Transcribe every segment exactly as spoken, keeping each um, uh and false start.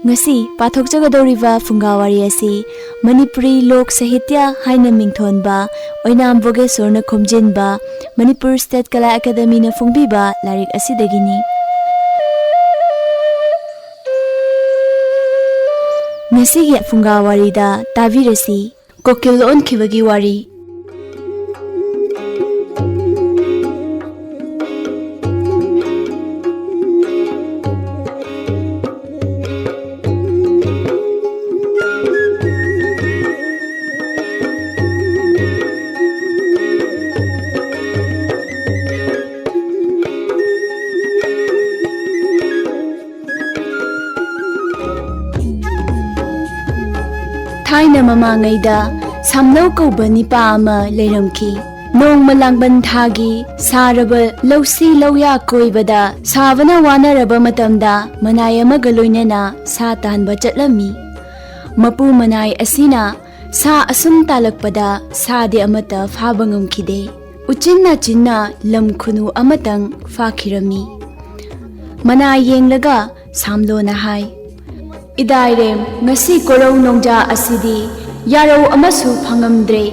ꯉꯁꯤ ꯄꯥꯊꯣꯛꯆꯒꯗꯧꯔꯤꯕ ꯐꯨꯡꯒꯥ ꯋꯥꯔꯤ ꯑꯁꯤ ꯃꯅꯤꯄꯨꯔꯤ ꯂꯣꯛ ꯁꯥꯍꯤꯇ꯭ꯌ ꯍꯥꯏꯅ ꯃꯤꯡꯊꯣꯟꯕ ꯑꯣꯏꯅꯥꯝ ꯚꯣꯒꯦꯁꯣꯔꯅ ꯈꯣꯝꯖꯤꯟꯕ ꯃꯅꯤꯄꯨꯔ ꯁ꯭ꯇꯦꯠ ꯀꯂꯥ ꯑꯦꯀꯥꯗꯃꯤꯅ ꯐꯣꯡꯕꯤꯕ ꯂꯥꯏꯔꯤꯛ ꯑꯁꯤꯗꯒꯤꯅꯤ꯫ ꯉꯁꯤꯒꯤ ꯐꯨꯡꯒꯥ ꯋꯥꯔꯤꯗ ꯇꯥꯕꯤꯔꯁꯤ꯫ ꯀꯣꯀꯤꯜ ꯑꯣꯟꯈꯤꯕꯒꯤ ꯋꯥꯔꯤ꯫ ꯊꯥꯏꯅ ꯃꯃꯥꯡꯉꯩꯗ ꯁꯥꯝꯅꯧ ꯀꯧꯕ ꯅꯤꯄꯥ ꯑꯃ ꯂꯩꯔꯝꯈꯤ꯫ ꯅꯣꯡꯃ ꯂꯥꯡꯕꯟ ꯊꯥꯒꯤ ꯁꯥꯔꯕ ꯂꯧꯁꯤ ꯂꯧꯌꯥ ꯀꯣꯏꯕꯗ ꯁꯥꯕꯅ ꯋꯥꯅꯔꯕ ꯃꯇꯝꯗ ꯃꯅꯥꯏ ꯑꯃꯒ ꯂꯣꯏꯅꯅ ꯁꯥ ꯇꯥꯟꯕ ꯆꯠꯂꯝꯃꯤ꯫ ꯃꯄꯨ ꯃꯅꯥꯏ ꯑꯁꯤꯅ ꯁꯥ ꯑꯁꯨꯝ ꯇꯥꯜꯂꯛꯄꯗ ꯁꯥꯗꯤ ꯑꯃꯠꯇ ꯐꯥꯕ ꯉꯝꯈꯤꯗꯦ꯫ ꯎꯆꯤꯟ ꯅꯥꯆꯤꯟꯅ ꯂꯝ ꯈꯨꯅꯨ ꯑꯃꯇꯪ ꯐꯥꯈꯤꯔꯝꯃꯤ꯫ ꯃꯅꯥ ꯌꯦꯡꯂꯒ ꯁꯥꯝꯂꯣꯅ ꯍꯥꯏ, "ꯏꯗꯥꯏꯔꯦꯝ, ꯉꯁꯤ ꯀꯣꯔꯧ ꯅꯣꯡꯖꯥ ꯑꯁꯤꯗꯤ ꯌꯥꯔꯧ ꯑꯃꯁꯨ ꯐꯪꯉꯝꯗ꯭ꯔꯦ꯫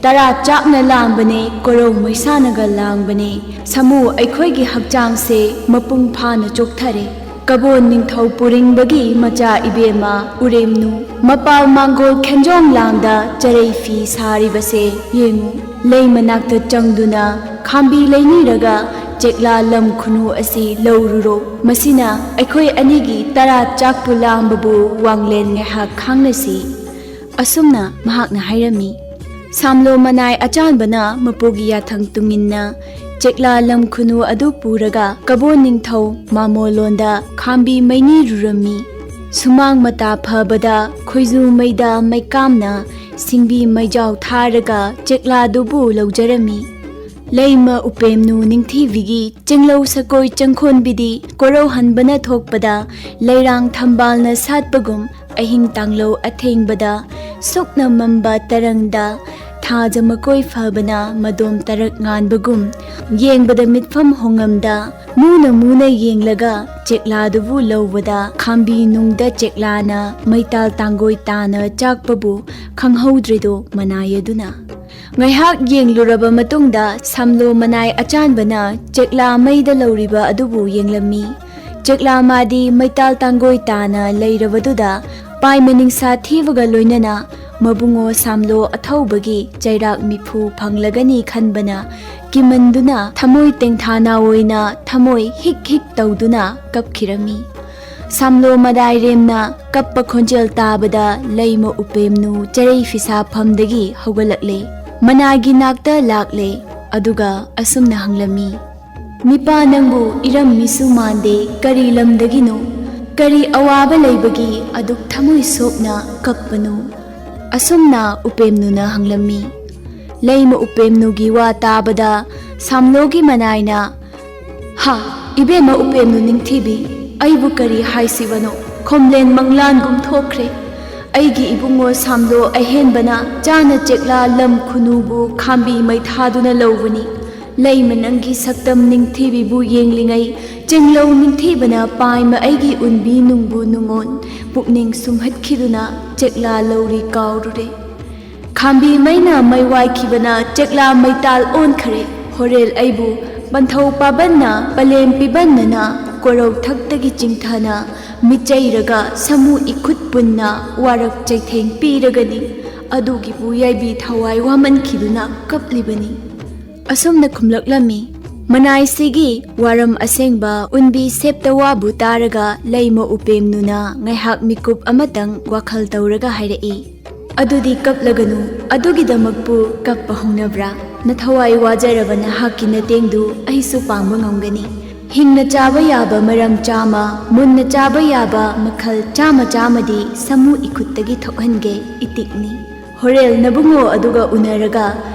ꯇꯔꯥ ꯆꯥꯛꯅ ꯂꯥꯝꯕꯅꯦ, ꯀꯣꯔꯧ ꯃꯩꯁꯥꯅꯒ ꯂꯥꯡꯕꯅꯦ꯫ ꯁꯥꯃꯨ ꯑꯩꯈꯣꯏꯒꯤ ꯍꯛꯆꯥꯡꯁꯦ ꯃꯄꯨꯡ ꯐꯥꯅ ꯆꯣꯛꯊꯔꯦ꯫ ꯀꯕꯣꯟ ꯅꯤꯡꯊꯧ ꯄꯨꯔꯤꯡꯕꯒꯤ ꯃꯆꯥ ꯏꯕꯦꯝꯃ ꯎꯔꯦꯝꯅꯨ, ꯃꯄꯥꯜ ꯃꯥꯡꯒꯣꯜ ꯈꯦꯟꯖꯣꯡ ꯂꯥꯡꯗ ꯆꯔꯩ ꯐꯤ ꯁꯥꯔꯤꯕꯁꯦ ꯌꯦꯡꯉꯨ꯫ ꯂꯩ ꯃꯅꯥꯛꯇ ꯆꯪꯗꯨꯅ ꯈꯥꯝꯕꯤ ꯂꯩꯅꯤꯔꯒ ꯆꯦꯛꯂꯥ ꯂꯝ ꯈꯨꯅꯨ ꯑꯁꯤ ꯂꯧꯔꯨꯔꯣ꯫ ꯃꯁꯤꯅ ꯑꯩꯈꯣꯏ ꯑꯅꯤꯒꯤ ꯇꯔꯥ ꯆꯥꯛꯄꯨ ꯂꯥꯝꯕꯕꯨ ꯋꯥꯡꯂꯦꯟ ꯉꯥꯏꯍꯥꯛ ꯈꯥꯡꯅꯁꯤ꯫" ꯑꯁꯨꯝꯅ ꯃꯍꯥꯛꯅ ꯍꯥꯏꯔꯝꯃꯤ꯫ ꯁꯥꯝꯂꯣ ꯃꯅꯥꯏ ꯑꯆꯥꯟꯕꯅ ꯃꯄꯨꯒꯤ ꯌꯥꯊꯪ ꯇꯨꯡꯏꯟꯅ ꯆꯦꯛꯂꯥ ꯂꯝ ꯈꯨꯅꯨ ꯑꯗꯨ ꯄꯨꯔꯒ ꯀꯕꯣꯟ ꯅꯤꯡꯊꯧ ꯃꯥꯃꯣꯂꯣꯟꯗ ꯈꯥꯝꯕꯤ ꯃꯩꯅꯤꯔꯨꯔꯝꯃꯤ꯫ ꯁꯨꯃꯥꯡ ꯃꯇꯥ ꯐꯕꯗ ꯈꯣꯏꯖꯨ ꯃꯩꯗ ꯃꯩꯀꯥꯝꯅ ꯁꯤꯡꯕꯤ ꯃꯩꯖꯥꯎ ꯊꯥꯔꯒ ꯆꯦꯛꯂꯥꯗꯨꯕꯨ ꯂꯧꯖꯔꯝꯃꯤ꯫ ꯂꯩꯃ ꯎꯄꯦꯝꯅꯨ ꯅꯤꯡꯊꯤꯕꯤꯒꯤ ꯆꯤꯡꯂꯧ ꯁꯀꯣꯏ ꯆꯪꯈꯣꯟꯕꯤꯗꯤ ꯀꯣꯔꯧꯍꯟꯕꯅ ꯊꯣꯛꯄꯗ ꯂꯩꯔꯥꯡ ꯊꯝꯕꯥꯜꯅ ꯁꯥꯠꯄꯒꯨꯝ ꯑꯍꯤꯡ ꯇꯥꯡꯂꯧ ꯑꯊꯦꯡꯕꯗ ꯁꯨꯛꯅ ꯃꯝꯕ ꯇꯔꯪꯗ ꯊꯥꯖ ꯃꯀꯣꯏ ꯐꯕꯅ ꯃꯗꯣꯝ ꯇꯔꯛ ꯉꯥꯟꯕꯒꯨꯝ ꯌꯦꯡꯕꯗ ꯃꯤꯠꯐꯝ ꯍꯣꯡꯉꯝꯗ ꯃꯨꯅ ꯃꯨꯅ ꯌꯦꯡꯂꯒ ꯆꯦꯛꯂꯥꯗꯨꯕꯨ ꯂꯧꯕꯗ ꯈꯥꯝꯕꯤ ꯅꯨꯡꯗ ꯆꯦꯛꯂꯥꯅ ꯃꯩꯇꯥꯜ ꯇꯥꯡꯒꯣꯏ ꯇꯥꯅ ꯆꯥꯛꯄꯕꯨ ꯈꯪꯍꯧꯗ꯭ꯔꯦꯗꯣ ꯃꯅꯥꯏ ꯑꯗꯨꯅ꯫ ꯉꯥꯏꯍꯥꯛ ꯌꯦꯡꯂꯨꯔꯕ ꯃꯇꯨꯡꯗ ꯁꯥꯝꯂꯣ ꯃꯅꯥꯏ ꯑꯆꯥꯟꯕꯅ ꯆꯦꯛꯂꯥ ꯃꯩꯗ ꯂꯧꯔꯤꯕ ꯑꯗꯨꯕꯨ ꯌꯦꯡꯂꯝꯃꯤ꯫ ꯆꯦꯛꯂꯥ ꯃꯥꯗꯤ ꯃꯩꯇꯥꯜ ꯇꯥꯡꯒꯣꯏ ꯇꯥꯅ ꯂꯩꯔꯕꯗꯨꯗ ꯄꯥꯏ ꯃꯅꯤꯡꯁꯥ ꯊꯤꯕꯒ ꯂꯣꯏꯅꯅ ꯃꯕꯨꯡꯉꯣ ꯁꯥꯝꯂꯣ ꯑꯊꯧꯕꯒꯤ ꯆꯩꯔꯥꯛ ꯃꯤꯐꯨ ꯐꯪꯂꯒꯅꯤ ꯈꯟꯕꯅ ꯀꯤꯃꯟꯗꯨꯅ ꯊꯃꯣꯏ ꯇꯦꯡꯊꯥ ꯅꯥꯑꯣꯏꯅ ꯊꯃꯣꯏ ꯍꯤꯛ ꯍꯤꯛ ꯇꯧꯗꯨꯅ ꯀꯞꯈꯤꯔꯝꯃꯤ꯫ ꯁꯥꯝꯂꯣ ꯃꯗꯥꯏꯔꯦꯝꯅ ꯀꯞꯄ ꯈꯣꯟꯖꯦꯜ ꯇꯥꯕꯗ ꯂꯩꯃ ꯎꯄꯦꯝꯅꯨ ꯆꯔꯩ ꯐꯤꯁꯥꯐꯝꯗꯒꯤ ꯍꯧꯒꯠꯂꯛꯂꯦ꯫ ꯃꯅꯥꯒꯤ ꯅꯥꯛꯇ ꯂꯥꯛꯂꯦ꯫ ꯑꯗꯨꯒ ꯑꯁꯨꯝꯅ ꯍꯪꯂꯝꯃꯤ, "ꯃꯤꯄꯥ, ꯅꯪꯕꯨ ꯏꯔꯝꯃꯤꯁꯨ ꯃꯥꯟꯗꯦ, ꯀꯔꯤ ꯂꯝꯗꯒꯤꯅꯣ? ꯀꯔꯤ ꯑꯋꯥꯕ ꯂꯩꯕꯒꯤ ꯑꯗꯨꯛ ꯊꯃꯣꯏ ꯁꯣꯛꯅ ꯀꯞꯄꯅꯣ?" ꯑꯁꯨꯝꯅ ꯎꯄꯦꯝꯅꯨꯅ ꯍꯪꯂꯝꯃꯤ꯫ ꯂꯩꯃ ꯎꯄꯦꯝꯅꯨꯒꯤ ꯋꯥ ꯇꯥꯕꯗ ꯁꯥꯝꯂꯣꯒꯤ ꯃꯅꯥꯏꯅ, "ꯍꯥ, ꯏꯕꯦꯝꯃ ꯎꯄꯦꯝꯅꯨ ꯅꯤꯡꯊꯤꯕꯤ, ꯑꯩꯕꯨ ꯀꯔꯤ ꯍꯥꯏꯁꯤꯕꯅꯣ? ꯈꯣꯝꯂꯦꯟ ꯃꯪꯂꯥꯟꯒꯨꯝ ꯊꯣꯛꯈ꯭ꯔꯦ꯫ ꯑꯩꯒꯤ ꯏꯕꯨꯡꯉꯣ ꯁꯥꯝꯂꯣ ꯑꯍꯦꯟꯕꯅ ꯆꯥꯅ ꯆꯦꯛꯂꯥ ꯂꯝ ꯈꯨꯅꯨꯕꯨ ꯈꯥꯝꯕꯤ ꯃꯩ ꯊꯥꯗꯨꯅ ꯂꯧꯕꯅꯤ꯫ ꯂꯩꯃ ꯅꯪꯒꯤ ꯁꯛꯇꯝ ꯅꯤꯡꯊꯤꯕꯤꯕꯨ ꯌꯦꯡꯂꯤꯉꯩ ꯆꯦꯡꯂꯧ ꯅꯤꯡꯊꯤꯕꯅ ꯄꯥꯏꯃ ꯑꯩꯒꯤ ꯎꯟꯕꯤ ꯅꯨꯡꯕꯨ ꯅꯨꯡꯉꯣꯟ ꯄꯨꯛꯅꯤꯡ ꯁꯨꯝꯍꯠꯈꯤꯗꯨꯅ ꯆꯦꯛꯂꯥ ꯂꯧꯔꯤ ꯀꯥꯎꯔꯨꯔꯦ꯫ ꯈꯥꯝꯕꯤ ꯃꯩꯅ ꯃꯩ ꯋꯥꯏꯈꯤꯕꯅ ꯆꯦꯛꯂꯥ ꯃꯩꯇꯥꯜ ꯑꯣꯟꯈꯔꯦ꯫ ꯍꯣꯔꯦꯜ ꯑꯩꯕꯨ ꯄꯟꯊꯧ ꯄꯥꯕꯟꯅ ꯄꯂꯦꯝ ꯄꯤꯕꯟꯅꯅ ꯀꯣꯔꯧ ꯊꯛꯇꯒꯤ ꯆꯤꯡꯊꯅ ꯃꯤꯆꯩꯔꯒ ꯁꯃꯨ ꯏꯈꯨꯠ ꯄꯨꯟꯅ ꯋꯥꯔꯛ ꯆꯩꯊꯦꯡ ꯄꯤꯔꯒꯅꯤ꯫ ꯑꯗꯨꯒꯤꯕꯨ ꯌꯥꯏꯕꯤ ꯊꯋꯥꯏ ꯋꯥꯃꯟꯈꯤꯗꯨꯅ ꯀꯞꯂꯤꯕꯅꯤ꯫" ꯑꯁꯨꯝꯅ ꯈꯨꯝꯂꯛꯂꯝꯃꯤ꯫ ꯃꯅꯥꯏꯁꯤꯒꯤ ꯋꯥꯔꯝ ꯑꯁꯦꯡꯕ ꯎꯟꯕꯤ ꯁꯦꯞꯇ ꯋꯥꯕꯨ ꯇꯥꯔꯒ ꯂꯩꯃ ꯎꯄꯦꯝꯅꯨꯅ ꯉꯥꯏꯍꯥꯛ ꯃꯤꯀꯨꯞ ꯑꯃꯇꯪ ꯋꯥꯈꯜ ꯇꯧꯔꯒ ꯍꯥꯏꯔꯛꯏ, "ꯑꯗꯨꯗꯤ ꯀꯞꯂꯒꯅꯨ, ꯑꯗꯨꯒꯤꯗꯃꯛꯄꯨ ꯀꯞꯄ ꯍꯧꯅꯕ꯭ꯔꯥ? ꯅꯊꯋꯥꯏ ꯋꯥꯖꯔꯕ ꯅꯍꯥꯛꯀꯤ ꯅꯇꯦꯡꯗꯨ ꯑꯩꯁꯨ ꯄꯥꯡꯕ ꯉꯝꯒꯅꯤ꯫ ꯍꯤꯡꯅ ꯆꯥꯕ ꯌꯥꯕ ꯃꯔꯝ ꯆꯥꯝꯃ, ꯃꯨꯟꯅ ꯆꯥꯕ ꯌꯥꯕ ꯃꯈꯜ ꯆꯥꯝꯃ ꯆꯥꯝꯃꯗꯤ ꯁꯃꯨ ꯏꯈꯨꯠꯇꯒꯤ ꯊꯣꯛꯍꯟꯒꯦ, ꯏꯇꯤꯛꯅꯤ꯫ ꯍꯣꯔꯦꯜ ꯅꯕꯨꯡꯉꯣ ꯑꯗꯨꯒ ꯎꯅꯔꯒ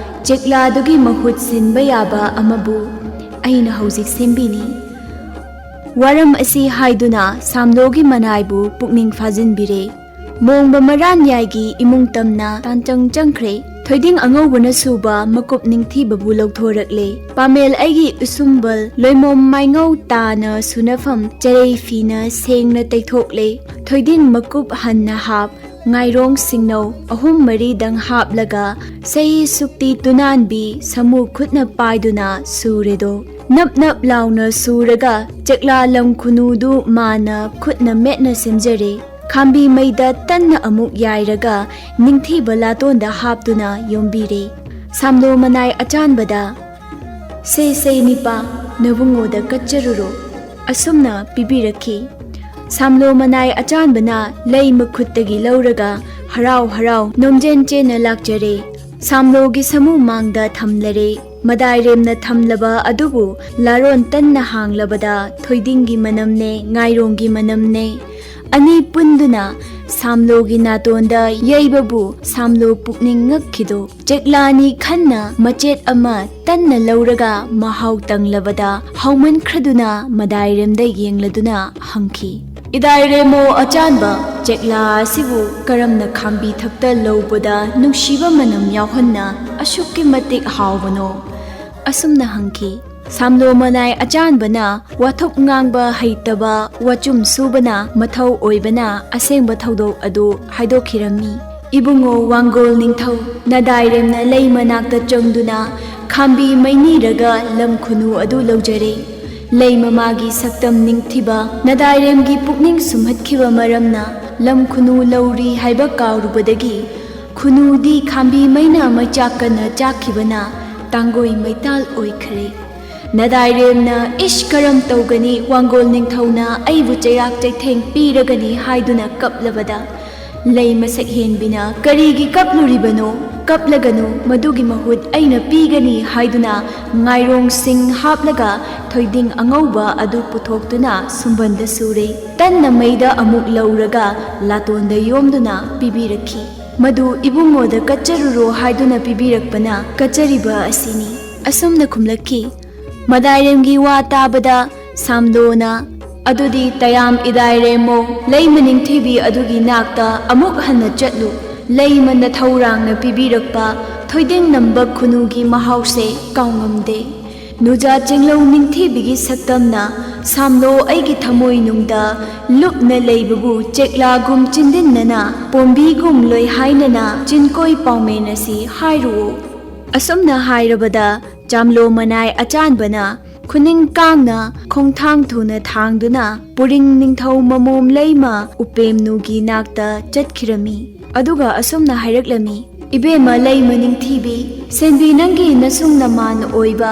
ꯆꯦꯛꯂꯥꯗꯨꯒꯤ ꯃꯍꯨꯠ ꯁꯤꯟꯕ ꯌꯥꯕ ꯑꯃꯕꯨ ꯑꯩꯅ ꯍꯧꯖꯤꯛ ꯁꯦꯝꯕꯤꯅꯤ꯫" ꯋꯥꯔꯝ ꯑꯁꯤ ꯍꯥꯏꯗꯨꯅ ꯁꯥꯝꯂꯣꯒꯤ ꯃꯅꯥꯏꯕꯨ ꯄꯨꯛꯅꯤꯡ ꯐꯥꯖꯤꯟꯕꯤꯔꯦ꯫ ꯃꯣꯡꯕ ꯃꯔꯥꯟꯌꯥꯏꯒꯤ ꯏꯃꯨꯡ ꯇꯝꯅ ꯇꯥꯟꯆꯪ ꯆꯪꯈ꯭ꯔꯦ꯫ ꯊꯣꯏꯗꯤꯡ ꯑꯉꯧꯕꯅ ꯁꯨꯕ ꯃꯀꯨꯞ ꯅꯤꯡꯊꯤꯕꯕꯨ ꯂꯧꯊꯣꯔꯛꯂꯦ꯫ ꯄꯥꯃꯦꯜ ꯑꯩꯒꯤ ꯎꯁꯨꯝꯕꯜ ꯂꯣꯏꯃꯣꯝ ꯃꯥꯏꯉꯧ ꯇꯥꯅ ꯁꯨꯅꯐꯝ ꯆꯔꯩ ꯐꯤꯅ ꯁꯦꯡꯅ ꯇꯩꯊꯣꯛꯂꯦ꯫ ꯊꯣꯏꯗꯤꯡ ꯃꯀꯨꯞ ꯍꯟꯅ ꯍꯥꯞ, ꯉꯥꯏꯔꯣꯡ ꯁꯤꯡꯅꯧ ꯑꯍꯨꯝ ꯃꯔꯤꯗꯪ ꯍꯥꯞꯂꯒ ꯁꯍꯤ ꯁꯨꯛꯇꯤ ꯇꯨꯅꯥꯟꯕꯤ ꯁꯥꯃꯨ ꯈꯨꯠꯅ ꯄꯥꯏꯗꯨꯅ ꯁꯨꯔꯦꯗꯣ꯫ ꯅꯞ ꯅꯞ ꯂꯥꯎꯅ ꯁꯨꯔꯒ ꯆꯦꯛꯂꯥ ꯂꯝ ꯈꯨꯅꯨꯗꯨ ꯃꯥꯅ ꯈꯨꯠꯅ ꯃꯦꯠꯅ ꯁꯦꯝꯖꯔꯦ꯫ ꯈꯥꯝꯕꯤ ꯃꯩꯗ ꯇꯟꯅ ꯑꯃꯨꯛ ꯌꯥꯏꯔꯒ ꯅꯤꯡꯊꯤꯕ ꯂꯥꯇꯣꯟꯗ ꯍꯥꯞꯇꯨꯅ ꯌꯣꯝꯕꯤꯔꯦ꯫ ꯁꯥꯝꯂꯣ ꯃꯅꯥꯏ ꯑꯆꯥꯟꯕꯗ, "ꯁꯦ ꯁꯦ ꯅꯤꯄꯥ, ꯅꯕꯨꯡꯉꯣꯗ ꯀꯠꯆꯔꯨꯔꯣ" ꯑꯁꯨꯝꯅ ꯄꯤꯕꯤꯔꯛꯈꯤ꯫ ꯁꯥꯝꯂꯣ ꯃꯅꯥꯏ ꯑꯆꯥꯟꯕꯅ ꯂꯩ ꯃꯈꯨꯠꯇꯒꯤ ꯂꯧꯔꯒ ꯍꯔꯥꯎ ꯍꯔꯥꯎ ꯅꯣꯝꯖꯦꯟ ꯆꯦꯟꯅ ꯂꯥꯛꯆꯔꯦ꯫ ꯁꯥꯝꯂꯣꯒꯤ ꯁꯥꯃꯨ ꯃꯥꯡꯗ ꯊꯝꯂꯔꯦ꯫ ꯃꯗꯥꯏꯔꯦꯝꯅ ꯊꯝꯂꯕ ꯑꯗꯨꯕꯨ ꯂꯥꯔꯣꯟ ꯇꯟꯅ ꯍꯥꯡꯂꯕꯗ ꯊꯣꯏꯗꯤꯡꯒꯤ ꯃꯅꯝꯅꯦ, ꯉꯥꯏꯔꯣꯡꯒꯤ ꯃꯅꯝꯅꯦ꯫ ꯑꯅꯤ ꯄꯨꯟꯗꯨꯅ ꯁꯥꯝꯂꯣꯒꯤ ꯅꯥꯇꯣꯟꯗ ꯌꯩꯕꯕꯨ ꯁꯥꯝꯂꯣ ꯄꯨꯛꯅꯤꯡ ꯉꯛꯈꯤꯗꯣ꯫ ꯆꯦꯛꯂꯥꯅꯤ ꯈꯟꯅ ꯃꯆꯦꯠ ꯑꯃ ꯇꯟꯅ ꯂꯧꯔꯒ ꯃꯍꯥꯎ ꯇꯪꯂꯕꯗ ꯍꯥꯎꯃꯟꯈ꯭ꯔꯗꯨꯅ ꯃꯗꯥꯏꯔꯦꯝꯗ ꯌꯦꯡꯂꯗꯨꯅ ꯍꯪꯈꯤ, "ꯏꯗꯥꯏꯔꯦꯃꯣ ꯑꯆꯥꯟꯕ, ꯆꯦꯛꯂꯥ ꯑꯁꯤꯕꯨ ꯀꯔꯝꯅ ꯈꯥꯝꯕꯤ ꯊꯛꯇ ꯂꯧꯕꯗ ꯅꯨꯡꯁꯤꯕ ꯃꯅꯝ ꯌꯥꯎꯍꯟꯅ ꯑꯁꯨꯛꯀꯤ ꯃꯇꯤꯛ ꯍꯥꯎꯕꯅꯣ?" ꯑꯁꯨꯝꯅ ꯍꯪꯈꯤ꯫ ꯁꯥꯝꯂꯣ ꯃꯅꯥꯏ ꯑꯆꯥꯟꯕꯅ ꯋꯥꯊꯣꯛ ꯉꯥꯡꯕ ꯍꯩꯇꯕ ꯋꯥꯆꯨꯝ ꯁꯨꯕꯅ ꯃꯊꯧ ꯑꯣꯏꯕꯅ ꯑꯁꯦꯡꯕ ꯊꯧꯗꯣꯛ ꯑꯗꯨ ꯍꯥꯏꯗꯣꯛꯈꯤꯔꯝꯃꯤ꯫ "ꯏꯕꯨꯡꯉꯣ ꯋꯥꯡꯒꯣꯜ ꯅꯤꯡꯊꯧ, ꯅꯗꯥꯏꯔꯦꯝꯅ ꯂꯩ ꯃꯅꯥꯛꯇ ꯆꯪꯗꯨꯅ ꯈꯥꯝꯕꯤ ꯃꯩꯅꯤꯔꯒ ꯂꯝ ꯈꯨꯅꯨ ꯑꯗꯨ ꯂꯧꯖꯔꯦ꯫ ꯂꯩ ꯃꯃꯥꯒꯤ ꯁꯛꯇꯝ ꯅꯤꯡꯊꯤꯕ ꯅꯗꯥꯏꯔꯦꯝꯒꯤ ꯄꯨꯛꯅꯤꯡ ꯁꯨꯝꯍꯠꯈꯤꯕ ꯃꯔꯝꯅ ꯂꯝ ꯈꯨꯅꯨ ꯂꯧꯔꯤ ꯍꯥꯏꯕ ꯀꯥꯎꯔꯨꯕꯗꯒꯤ ꯈꯨꯅꯨꯗꯤ ꯈꯥꯝꯕꯤ ꯃꯩꯅ ꯃꯩꯆꯥꯛ ꯀꯟꯅ ꯆꯥꯛꯈꯤꯕꯅ ꯇꯥꯡꯒꯣꯏ ꯃꯩꯇꯥꯜ ꯑꯣꯏꯈ꯭ꯔꯦ꯫ ꯅꯗꯥꯏꯔꯦꯝꯅ 'ꯏꯁ, ꯀꯔꯝ ꯇꯧꯒꯅꯤ, ꯋꯥꯡꯒꯣꯜ ꯅꯤꯡꯊꯧꯅ ꯑꯩꯕꯨ ꯆꯩꯔꯥꯛ ꯆꯩꯊꯦꯡ ꯄꯤꯔꯒꯅꯤ' ꯍꯥꯏꯗꯨꯅ ꯀꯞꯂꯕꯗ ꯂꯩ ꯃꯁꯛ ꯍꯦꯟꯕꯤꯅ 'ꯀꯔꯤꯒꯤ ꯀꯞꯂꯨꯔꯤꯕꯅꯣ? ꯀꯞꯂꯒꯅꯨ, ꯃꯗꯨꯒꯤ ꯃꯍꯨꯠ ꯑꯩꯅ ꯄꯤꯒꯅꯤ' ꯍꯥꯏꯗꯨꯅ ꯉꯥꯏꯔꯣꯡꯁꯤꯡ ꯍꯥꯞꯂꯒ ꯊꯣꯏꯗꯤꯡ ꯑꯉꯧꯕ ꯑꯗꯨ ꯄꯨꯊꯣꯛꯇꯨꯅ ꯁꯨꯝꯕꯟꯗ ꯁꯨꯔꯦ꯫ ꯇꯟꯅ ꯃꯩꯗ ꯑꯃꯨꯛ ꯂꯧꯔꯒ ꯂꯥꯇꯣꯟꯗ ꯌꯣꯝꯗꯨꯅ ꯄꯤꯕꯤꯔꯛꯈꯤ꯫ "ꯃꯗꯨ ꯏꯕꯨꯡꯉꯣꯗ ꯀꯠꯆꯔꯨꯔꯣ ꯍꯥꯏꯗꯨꯅ ꯄꯤꯕꯤꯔꯛꯄꯅ ꯀꯠꯆꯔꯤꯕ ꯑꯁꯤꯅꯤ" ꯑꯁꯨꯝꯅ ꯈꯨꯝꯂꯛꯈꯤ꯫ ꯃꯗꯥꯏꯔꯦꯝꯒꯤ ꯋꯥ ꯇꯥꯕꯗ ꯁꯥꯝꯗꯣꯅ, "ꯑꯗꯨꯗꯤ ꯇꯌꯥꯝ ꯏꯗꯥꯏꯔꯦꯝꯃꯣ, ꯂꯩꯃ ꯅꯤꯡꯊꯤꯕꯤ ꯑꯗꯨꯒꯤ ꯅꯥꯛꯇ ꯑꯃꯨꯛ ꯍꯟꯅ ꯆꯠꯂꯨ, ꯂꯩꯃꯅ ꯊꯧꯔꯥꯡꯅ ꯄꯤꯕꯤꯔꯛꯄ ꯊꯣꯏꯗꯤꯡ ꯅꯝꯕ ꯈꯨꯅꯨꯒꯤ ꯃꯍꯥꯎꯁꯦ ꯀꯥꯎꯉꯝꯗꯦ꯫ ꯅꯨꯖꯥ ꯆꯤꯡꯂꯧ ꯅꯤꯡꯊꯤꯕꯤꯒꯤ ꯁꯛꯇꯝꯅ ꯁꯥꯝꯂꯣ ꯑꯩꯒꯤ ꯊꯃꯣꯏꯅꯨꯡꯗ ꯂꯨꯞꯅ ꯂꯩꯕꯕꯨ ꯆꯦꯛꯂꯥꯒꯨꯝ ꯆꯤꯟꯗꯤꯟꯅꯅ ꯄꯣꯝꯕꯤꯒꯨꯝ ꯂꯣꯏꯍꯥꯏꯅꯅ ꯆꯤꯟꯀꯣꯏ ꯄꯥꯎꯃꯦꯟ ꯑꯁꯤ ꯍꯥꯏꯔꯨꯑꯣ꯫ ꯑꯁꯨꯝꯅ ꯍꯥꯏꯔꯕꯗ ꯆꯥꯝꯂꯣ ꯃꯅꯥꯏ ꯑꯆꯥꯟꯕꯅ ꯈꯨꯅꯤꯡ ꯀꯥꯡꯅ ꯈꯣꯡꯊꯥꯡ ꯊꯨꯅ ꯊꯥꯡꯗꯨꯅ ꯄꯨꯔꯤꯡ ꯅꯤꯡꯊꯧ ꯃꯃꯣꯝ ꯂꯩꯃ ꯎꯄꯦꯝꯅꯨꯒꯤ ꯅꯥꯛꯇ ꯆꯠꯈꯤꯔꯝꯃꯤ꯫ ꯑꯗꯨꯒ ꯑꯁꯨꯝꯅ ꯍꯥꯏꯔꯛꯂꯝꯃꯤ, "ꯏꯕꯦꯝꯃ ꯂꯩꯃ ꯅꯤꯡꯊꯤꯕꯤ, ꯁꯦꯟꯕꯤ ꯅꯪꯒꯤ ꯅꯁꯨꯡ ꯅꯃꯥꯟ ꯑꯣꯏꯕ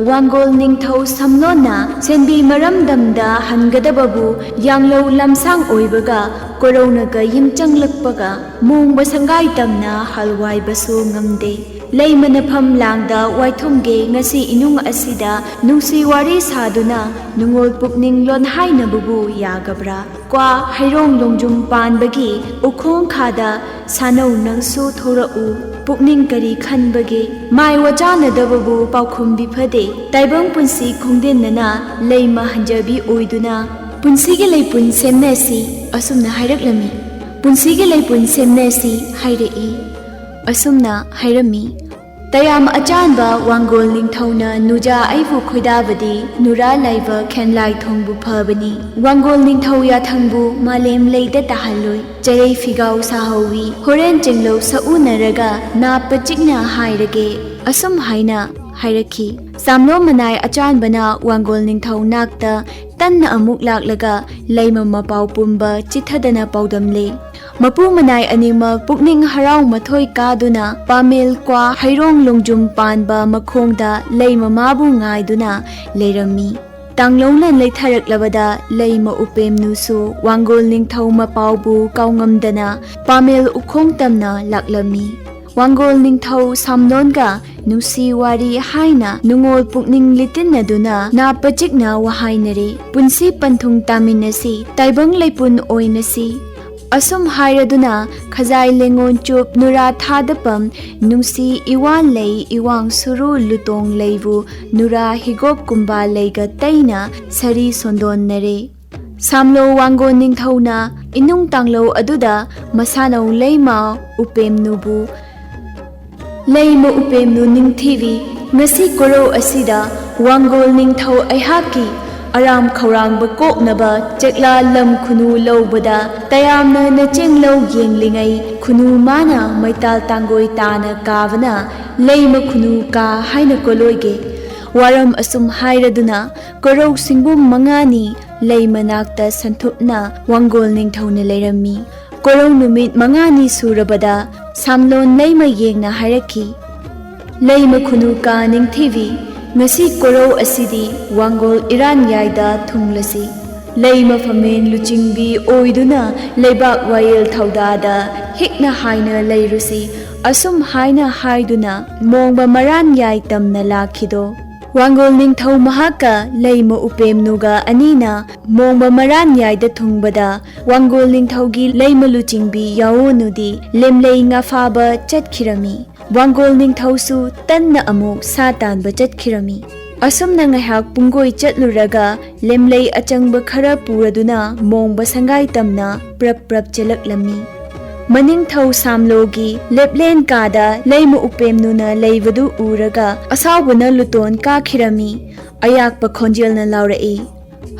ꯋꯥꯡꯒꯣꯜ ꯅꯤꯡꯊꯧ ꯁꯝꯂꯣꯟꯅ ꯁꯦꯟꯕꯤ ꯃꯔꯝꯗꯝꯗ ꯍꯟꯒꯗꯕꯕꯨ ꯌꯥꯡꯂꯧ ꯂꯝꯁꯥꯡ ꯑꯣꯏꯕꯒ ꯀꯣꯔꯧꯅꯒ ꯌꯤꯝꯆꯪꯂꯛꯄꯒ ꯃꯣꯡꯕ ꯁꯪꯒꯥꯏ ꯇꯝꯅ ꯍꯜꯋꯥꯏꯕꯁꯨ ꯉꯝꯗꯦ꯫ ꯂꯩꯃꯅ ꯐꯝ ꯂꯥꯡꯗ ꯋꯥꯏꯊꯨꯝꯒꯦ ꯉꯁꯤ ꯏꯅꯨꯡ ꯑꯁꯤꯗ ꯅꯨꯡꯁꯤ ꯋꯥꯔꯤ ꯁꯥꯗꯨꯅ ꯅꯨꯡꯉꯣꯜ ꯄꯨꯛꯅꯤꯡ ꯂꯣꯟꯍꯥꯏꯅꯕꯕꯨ ꯌꯥꯒꯕ꯭ꯔꯥ? ꯀ꯭ꯋꯥ ꯍꯩꯔꯣꯡ ꯂꯣꯡꯖꯨꯝ ꯄꯥꯟꯕꯒꯤ ꯎꯈꯣꯡ ꯈꯥꯗ ꯁꯥꯅꯧ ꯅꯪꯁꯨ ꯊꯣꯔꯛꯎ꯫ ꯄꯨꯛꯅꯤꯡ ꯀꯔꯤ ꯈꯟꯕꯒꯦ? ꯃꯥꯏ ꯋꯥꯆꯥꯅꯗꯕꯕꯨ ꯄꯥꯎꯈꯨꯝ ꯕꯤꯐꯗꯦ꯫ ꯇꯥꯏꯕꯪ ꯄꯨꯟꯁꯤ ꯈꯣꯡꯗꯤꯟꯅꯅ ꯂꯩꯃ ꯍꯟꯖꯕꯤ ꯑꯣꯏꯗꯨꯅ ꯄꯨꯟꯁꯤꯒꯤ ꯂꯩꯄꯨꯟ ꯁꯦꯝꯅꯁꯤ ꯑꯁꯨꯝꯅ ꯍꯥꯏꯔꯛꯂꯝꯃꯤ꯫ ꯄꯨꯟꯁꯤꯒꯤ ꯂꯩꯄꯨꯟ ꯁꯦꯝꯅꯁꯤ ꯍꯥꯏꯔꯛꯏ꯫ ꯑꯁꯨꯝꯅ ꯍꯥꯏꯔꯝꯃꯤ꯫ ꯇꯌꯥꯝ ꯑꯆꯥꯟꯕ ꯋꯥꯡꯒꯣꯜ ꯅꯤꯡꯊꯧꯅ ꯅꯨꯖꯥ ꯑꯩꯕꯨ ꯈꯣꯏꯗꯥꯕꯗꯤ ꯅꯨꯔꯥ ꯂꯥꯏꯕ ꯈꯦꯟꯂꯥꯏ ꯊꯣꯡꯕꯨ ꯐꯕꯅꯤ꯫ ꯋꯥꯡꯒꯣꯜ ꯅꯤꯡꯊꯧ ꯌꯥꯊꯪꯕꯨ ꯃꯥꯂꯦꯝ ꯂꯩꯗ ꯇꯥꯍꯜꯂꯣꯏ꯫ ꯆꯔꯩ ꯐꯤꯒꯥꯎ ꯁꯥꯍꯧꯋꯤ꯫ ꯍꯣꯔꯦꯟ ꯆꯤꯡꯂꯧ ꯁꯛꯎꯅꯔꯒ ꯅꯥꯞꯄ ꯆꯤꯛꯅ ꯍꯥꯏꯔꯒꯦ꯫ ꯑꯁꯨꯝ ꯍꯥꯏꯅ ꯍꯥꯏꯔꯛꯈꯤ꯫ ꯁꯥꯝꯂꯣ ꯃꯅꯥꯏ ꯑꯆꯥꯟꯕꯅ ꯋꯥꯡꯒꯣꯜ ꯅꯤꯡꯊꯧ ꯅꯥꯛꯇ ꯇꯟꯅ ꯑꯃꯨꯛ ꯂꯥꯛꯂꯒ ꯂꯩꯃ ꯃꯄꯥꯎ ꯄꯨꯝꯕ ꯆꯤꯊꯗꯅ ꯄꯥꯎꯗꯝꯂꯦ꯫ ꯃꯄꯨ ꯃꯅꯥꯏ ꯑꯅꯤꯃꯛ ꯄꯨꯛꯅꯤꯡ ꯍꯔꯥꯎ ꯃꯊꯣꯏ ꯀꯥꯗꯨꯅ ꯄꯥꯃꯦꯜ ꯀ꯭ꯋꯥ ꯍꯩꯔꯣꯡ ꯂꯣꯡꯖꯨꯝ ꯄꯥꯟꯕ ꯃꯈꯣꯡꯗ ꯂꯩꯃ ꯃꯥꯕꯨ ꯉꯥꯏꯗꯨꯅ ꯂꯩꯔꯝꯃꯤ꯫ ꯇꯥꯡꯂꯧꯅ ꯂꯩꯊꯔꯛꯂꯕꯗ ꯂꯩꯃ ꯎꯄꯦꯝꯅꯨꯁꯨ ꯋꯥꯡꯒꯣꯜ ꯅꯤꯡꯊꯧ ꯃꯄꯥꯎꯕꯨ ꯀꯥꯎꯉꯝꯗꯅ ꯄꯥꯃꯦꯜ ꯎꯈꯣꯡ ꯇꯝꯅ ꯂꯥꯛꯂꯝꯃꯤ꯫ ꯋꯥꯡꯒꯣꯜ ꯅꯤꯡꯊꯧ ꯁꯥꯝꯂꯣꯟꯒ ꯅꯨꯡꯁꯤ ꯋꯥꯔꯤ ꯍꯥꯏꯅ ꯅꯨꯡꯉꯣꯜ ꯄꯨꯛꯅꯤꯡ ꯂꯤꯇꯤꯟꯅꯗꯨꯅ ꯅꯥꯞꯄ ꯆꯤꯛꯅ ꯋꯥꯍꯥꯏꯅꯔꯦ꯫ ꯄꯨꯟꯁꯤ ꯄꯟꯊꯨꯡ ꯇꯥꯃꯤꯟꯅꯁꯤ, ꯇꯥꯏꯕꯪ ꯂꯩꯄꯨꯟ ꯑꯣꯏꯅꯁꯤ꯫ ꯑꯁꯨꯝ ꯍꯥꯏꯔꯗꯨꯅ ꯈꯖꯥꯏ ꯂꯦꯡꯉꯣꯟ ꯆꯨꯞ ꯅꯨꯔꯥ ꯊꯥꯗꯄꯝ ꯅꯨꯡꯁꯤ ꯏꯋꯥ ꯂꯩ ꯏꯋꯥꯡ ꯁꯨꯔꯨ ꯂꯨꯇꯣꯡ ꯂꯩꯕꯨ ꯅꯨꯔꯥ ꯍꯤꯒꯣꯛ ꯀꯨꯝꯕꯥ ꯂꯩꯒ ꯇꯩꯅ ꯁꯔꯤ ꯁꯣꯟꯗꯣꯟꯅꯔꯦ꯫ ꯁꯥꯝꯂꯣ ꯋꯥꯡꯒꯣꯟ ꯅꯤꯡꯊꯧꯅ ꯏꯅꯨꯡ ꯇꯥꯡꯂꯧ ꯑꯗꯨꯗ ꯃꯁꯥꯅꯧ ꯂꯩꯃ ꯎꯄꯦꯝꯅꯨꯕꯨ, "ꯂꯩꯃ ꯎꯄꯦꯝꯅꯨ ꯅꯤꯡꯊꯤꯕꯤ, ꯉꯁꯤ ꯀꯣꯔꯧ ꯑꯁꯤꯗ ꯋꯥꯡꯒꯣꯜ ꯅꯤꯡꯊꯧ ꯑꯩꯍꯥꯛꯀꯤ ꯑꯔꯥꯝ ꯈꯧꯔꯥꯡꯕ ꯀꯣꯛꯅꯕ ꯆꯦꯛꯂꯥ ꯂꯝ ꯈꯨꯅꯨ ꯂꯧꯕꯗ ꯇꯌꯥꯝꯅ ꯅꯆꯦꯡꯂꯧ ꯌꯦꯡꯂꯤꯉꯩ ꯈꯨꯅꯨ ꯃꯥꯅ ꯃꯩꯇꯥꯜ ꯇꯥꯡꯒꯣꯏ ꯇꯥꯅ ꯀꯥꯕꯅ ꯂꯩꯃ ꯈꯨꯅꯨ ꯀꯥ ꯍꯥꯏꯅ ꯀꯣꯂꯣꯏꯒꯦ꯫ ꯋꯥꯔꯝ ꯑꯁꯨꯝ ꯍꯥꯏꯔꯗꯨꯅ ꯀꯣꯔꯧ ꯁꯤꯡꯕꯨꯝ ꯃꯉꯥꯅꯤ ꯂꯩ ꯃꯅꯥꯛꯇ ꯁꯟꯊꯨꯞꯅ ꯋꯥꯡꯒꯣꯜ ꯅꯤꯡꯊꯧꯅ ꯂꯩꯔꯝꯃꯤ꯫ ꯀꯣꯔꯧ ꯅꯨꯃꯤꯠ ꯃꯉꯥꯅꯤ ꯁꯨꯔꯕꯗ ꯁꯥꯝꯂꯣꯟ ꯂꯩꯃ ꯌꯦꯡꯅ ꯍꯥꯏꯔꯛꯈꯤ, "ꯂꯩꯃ ꯈꯨꯅꯨ ꯀꯥ ꯅꯤꯡꯊꯤꯕꯤ, ꯉꯁꯤ ꯀꯣꯔꯧ ꯑꯁꯤꯗꯤ ꯋꯥꯡꯒꯣꯜ ꯏꯔꯥꯟꯌꯥꯏꯗ ꯊꯨꯡꯂꯁꯤ꯫ ꯂꯩꯃ ꯐꯝꯃꯦꯟ ꯂꯨꯆꯤꯡꯕꯤ ꯑꯣꯏꯗꯨꯅ ꯂꯩꯕꯥꯛ ꯋꯥꯌꯦꯜ ꯊꯧꯗꯥꯗ ꯍꯤꯛꯅ ꯍꯥꯏꯅ ꯂꯩꯔꯨꯁꯤ"꯫ ꯑꯁꯨꯝ ꯍꯥꯏꯅ ꯍꯥꯏꯗꯨꯅ ꯃꯣꯡꯕ ꯃꯔꯥꯟ ꯌꯥꯏ ꯇꯝꯅ ꯂꯥꯛꯈꯤꯗꯣ꯫ ꯋꯥꯡꯒꯣꯜ ꯅꯤꯡꯊꯧ ꯃꯍꯥꯛꯀ ꯂꯩꯃ ꯎꯄꯦꯝꯅꯨꯒ ꯑꯅꯤꯅ ꯃꯣꯡꯕ ꯃꯔꯥꯟ ꯌꯥꯏꯗ ꯊꯨꯡꯕꯗ ꯋꯥꯡꯒꯣꯜ ꯅꯤꯡꯊꯧꯒꯤ ꯂꯩꯃ ꯂꯨꯆꯤꯡꯕꯤ ꯌꯥꯑꯣꯅꯨꯗꯤ ꯂꯦꯝꯂꯩ ꯉꯥ ꯐꯥꯕ ꯆꯠꯈꯤꯔꯝꯃꯤ꯫ ꯋꯥꯡꯒꯣꯜ ꯅꯤꯡꯊꯧꯁꯨ ꯇꯟꯅ ꯑꯃꯨꯛ ꯁꯥ ꯇꯥꯟꯕ ꯆꯠꯈꯤꯔꯝꯃꯤ꯫ ꯑꯁꯨꯝꯅ ꯉꯥꯏꯍꯥꯛ ꯄꯨꯡꯒꯣꯏ ꯆꯠꯂꯨꯔꯒ ꯂꯦꯝꯂꯩ ꯑꯆꯪꯕ ꯈꯔ ꯄꯨꯔꯗꯨꯅ ꯃꯣꯡꯕ ꯁꯪꯒꯥꯏ ꯇꯝꯅ ꯄ꯭ꯔꯞ ꯄ꯭ꯔꯞ ꯆꯦꯜꯂꯛꯂꯝꯃꯤ꯫ ꯃꯅꯤꯡꯊꯧ ꯁꯥꯝꯂꯣꯒꯤ ꯂꯦꯞꯂꯦꯟ ꯀꯥꯗ ꯂꯩꯃ ꯎꯄꯦꯝꯅꯨꯅ ꯂꯩꯕꯗꯨ ꯎꯔꯒ ꯑꯁꯥꯎꯕꯅ ꯂꯨꯇꯣꯟ ꯀꯥꯈꯤꯔꯝꯃꯤ꯫ ꯑꯌꯥꯛꯄ ꯈꯣꯟꯖꯦꯜꯅ ꯂꯥꯎꯔꯛꯏ,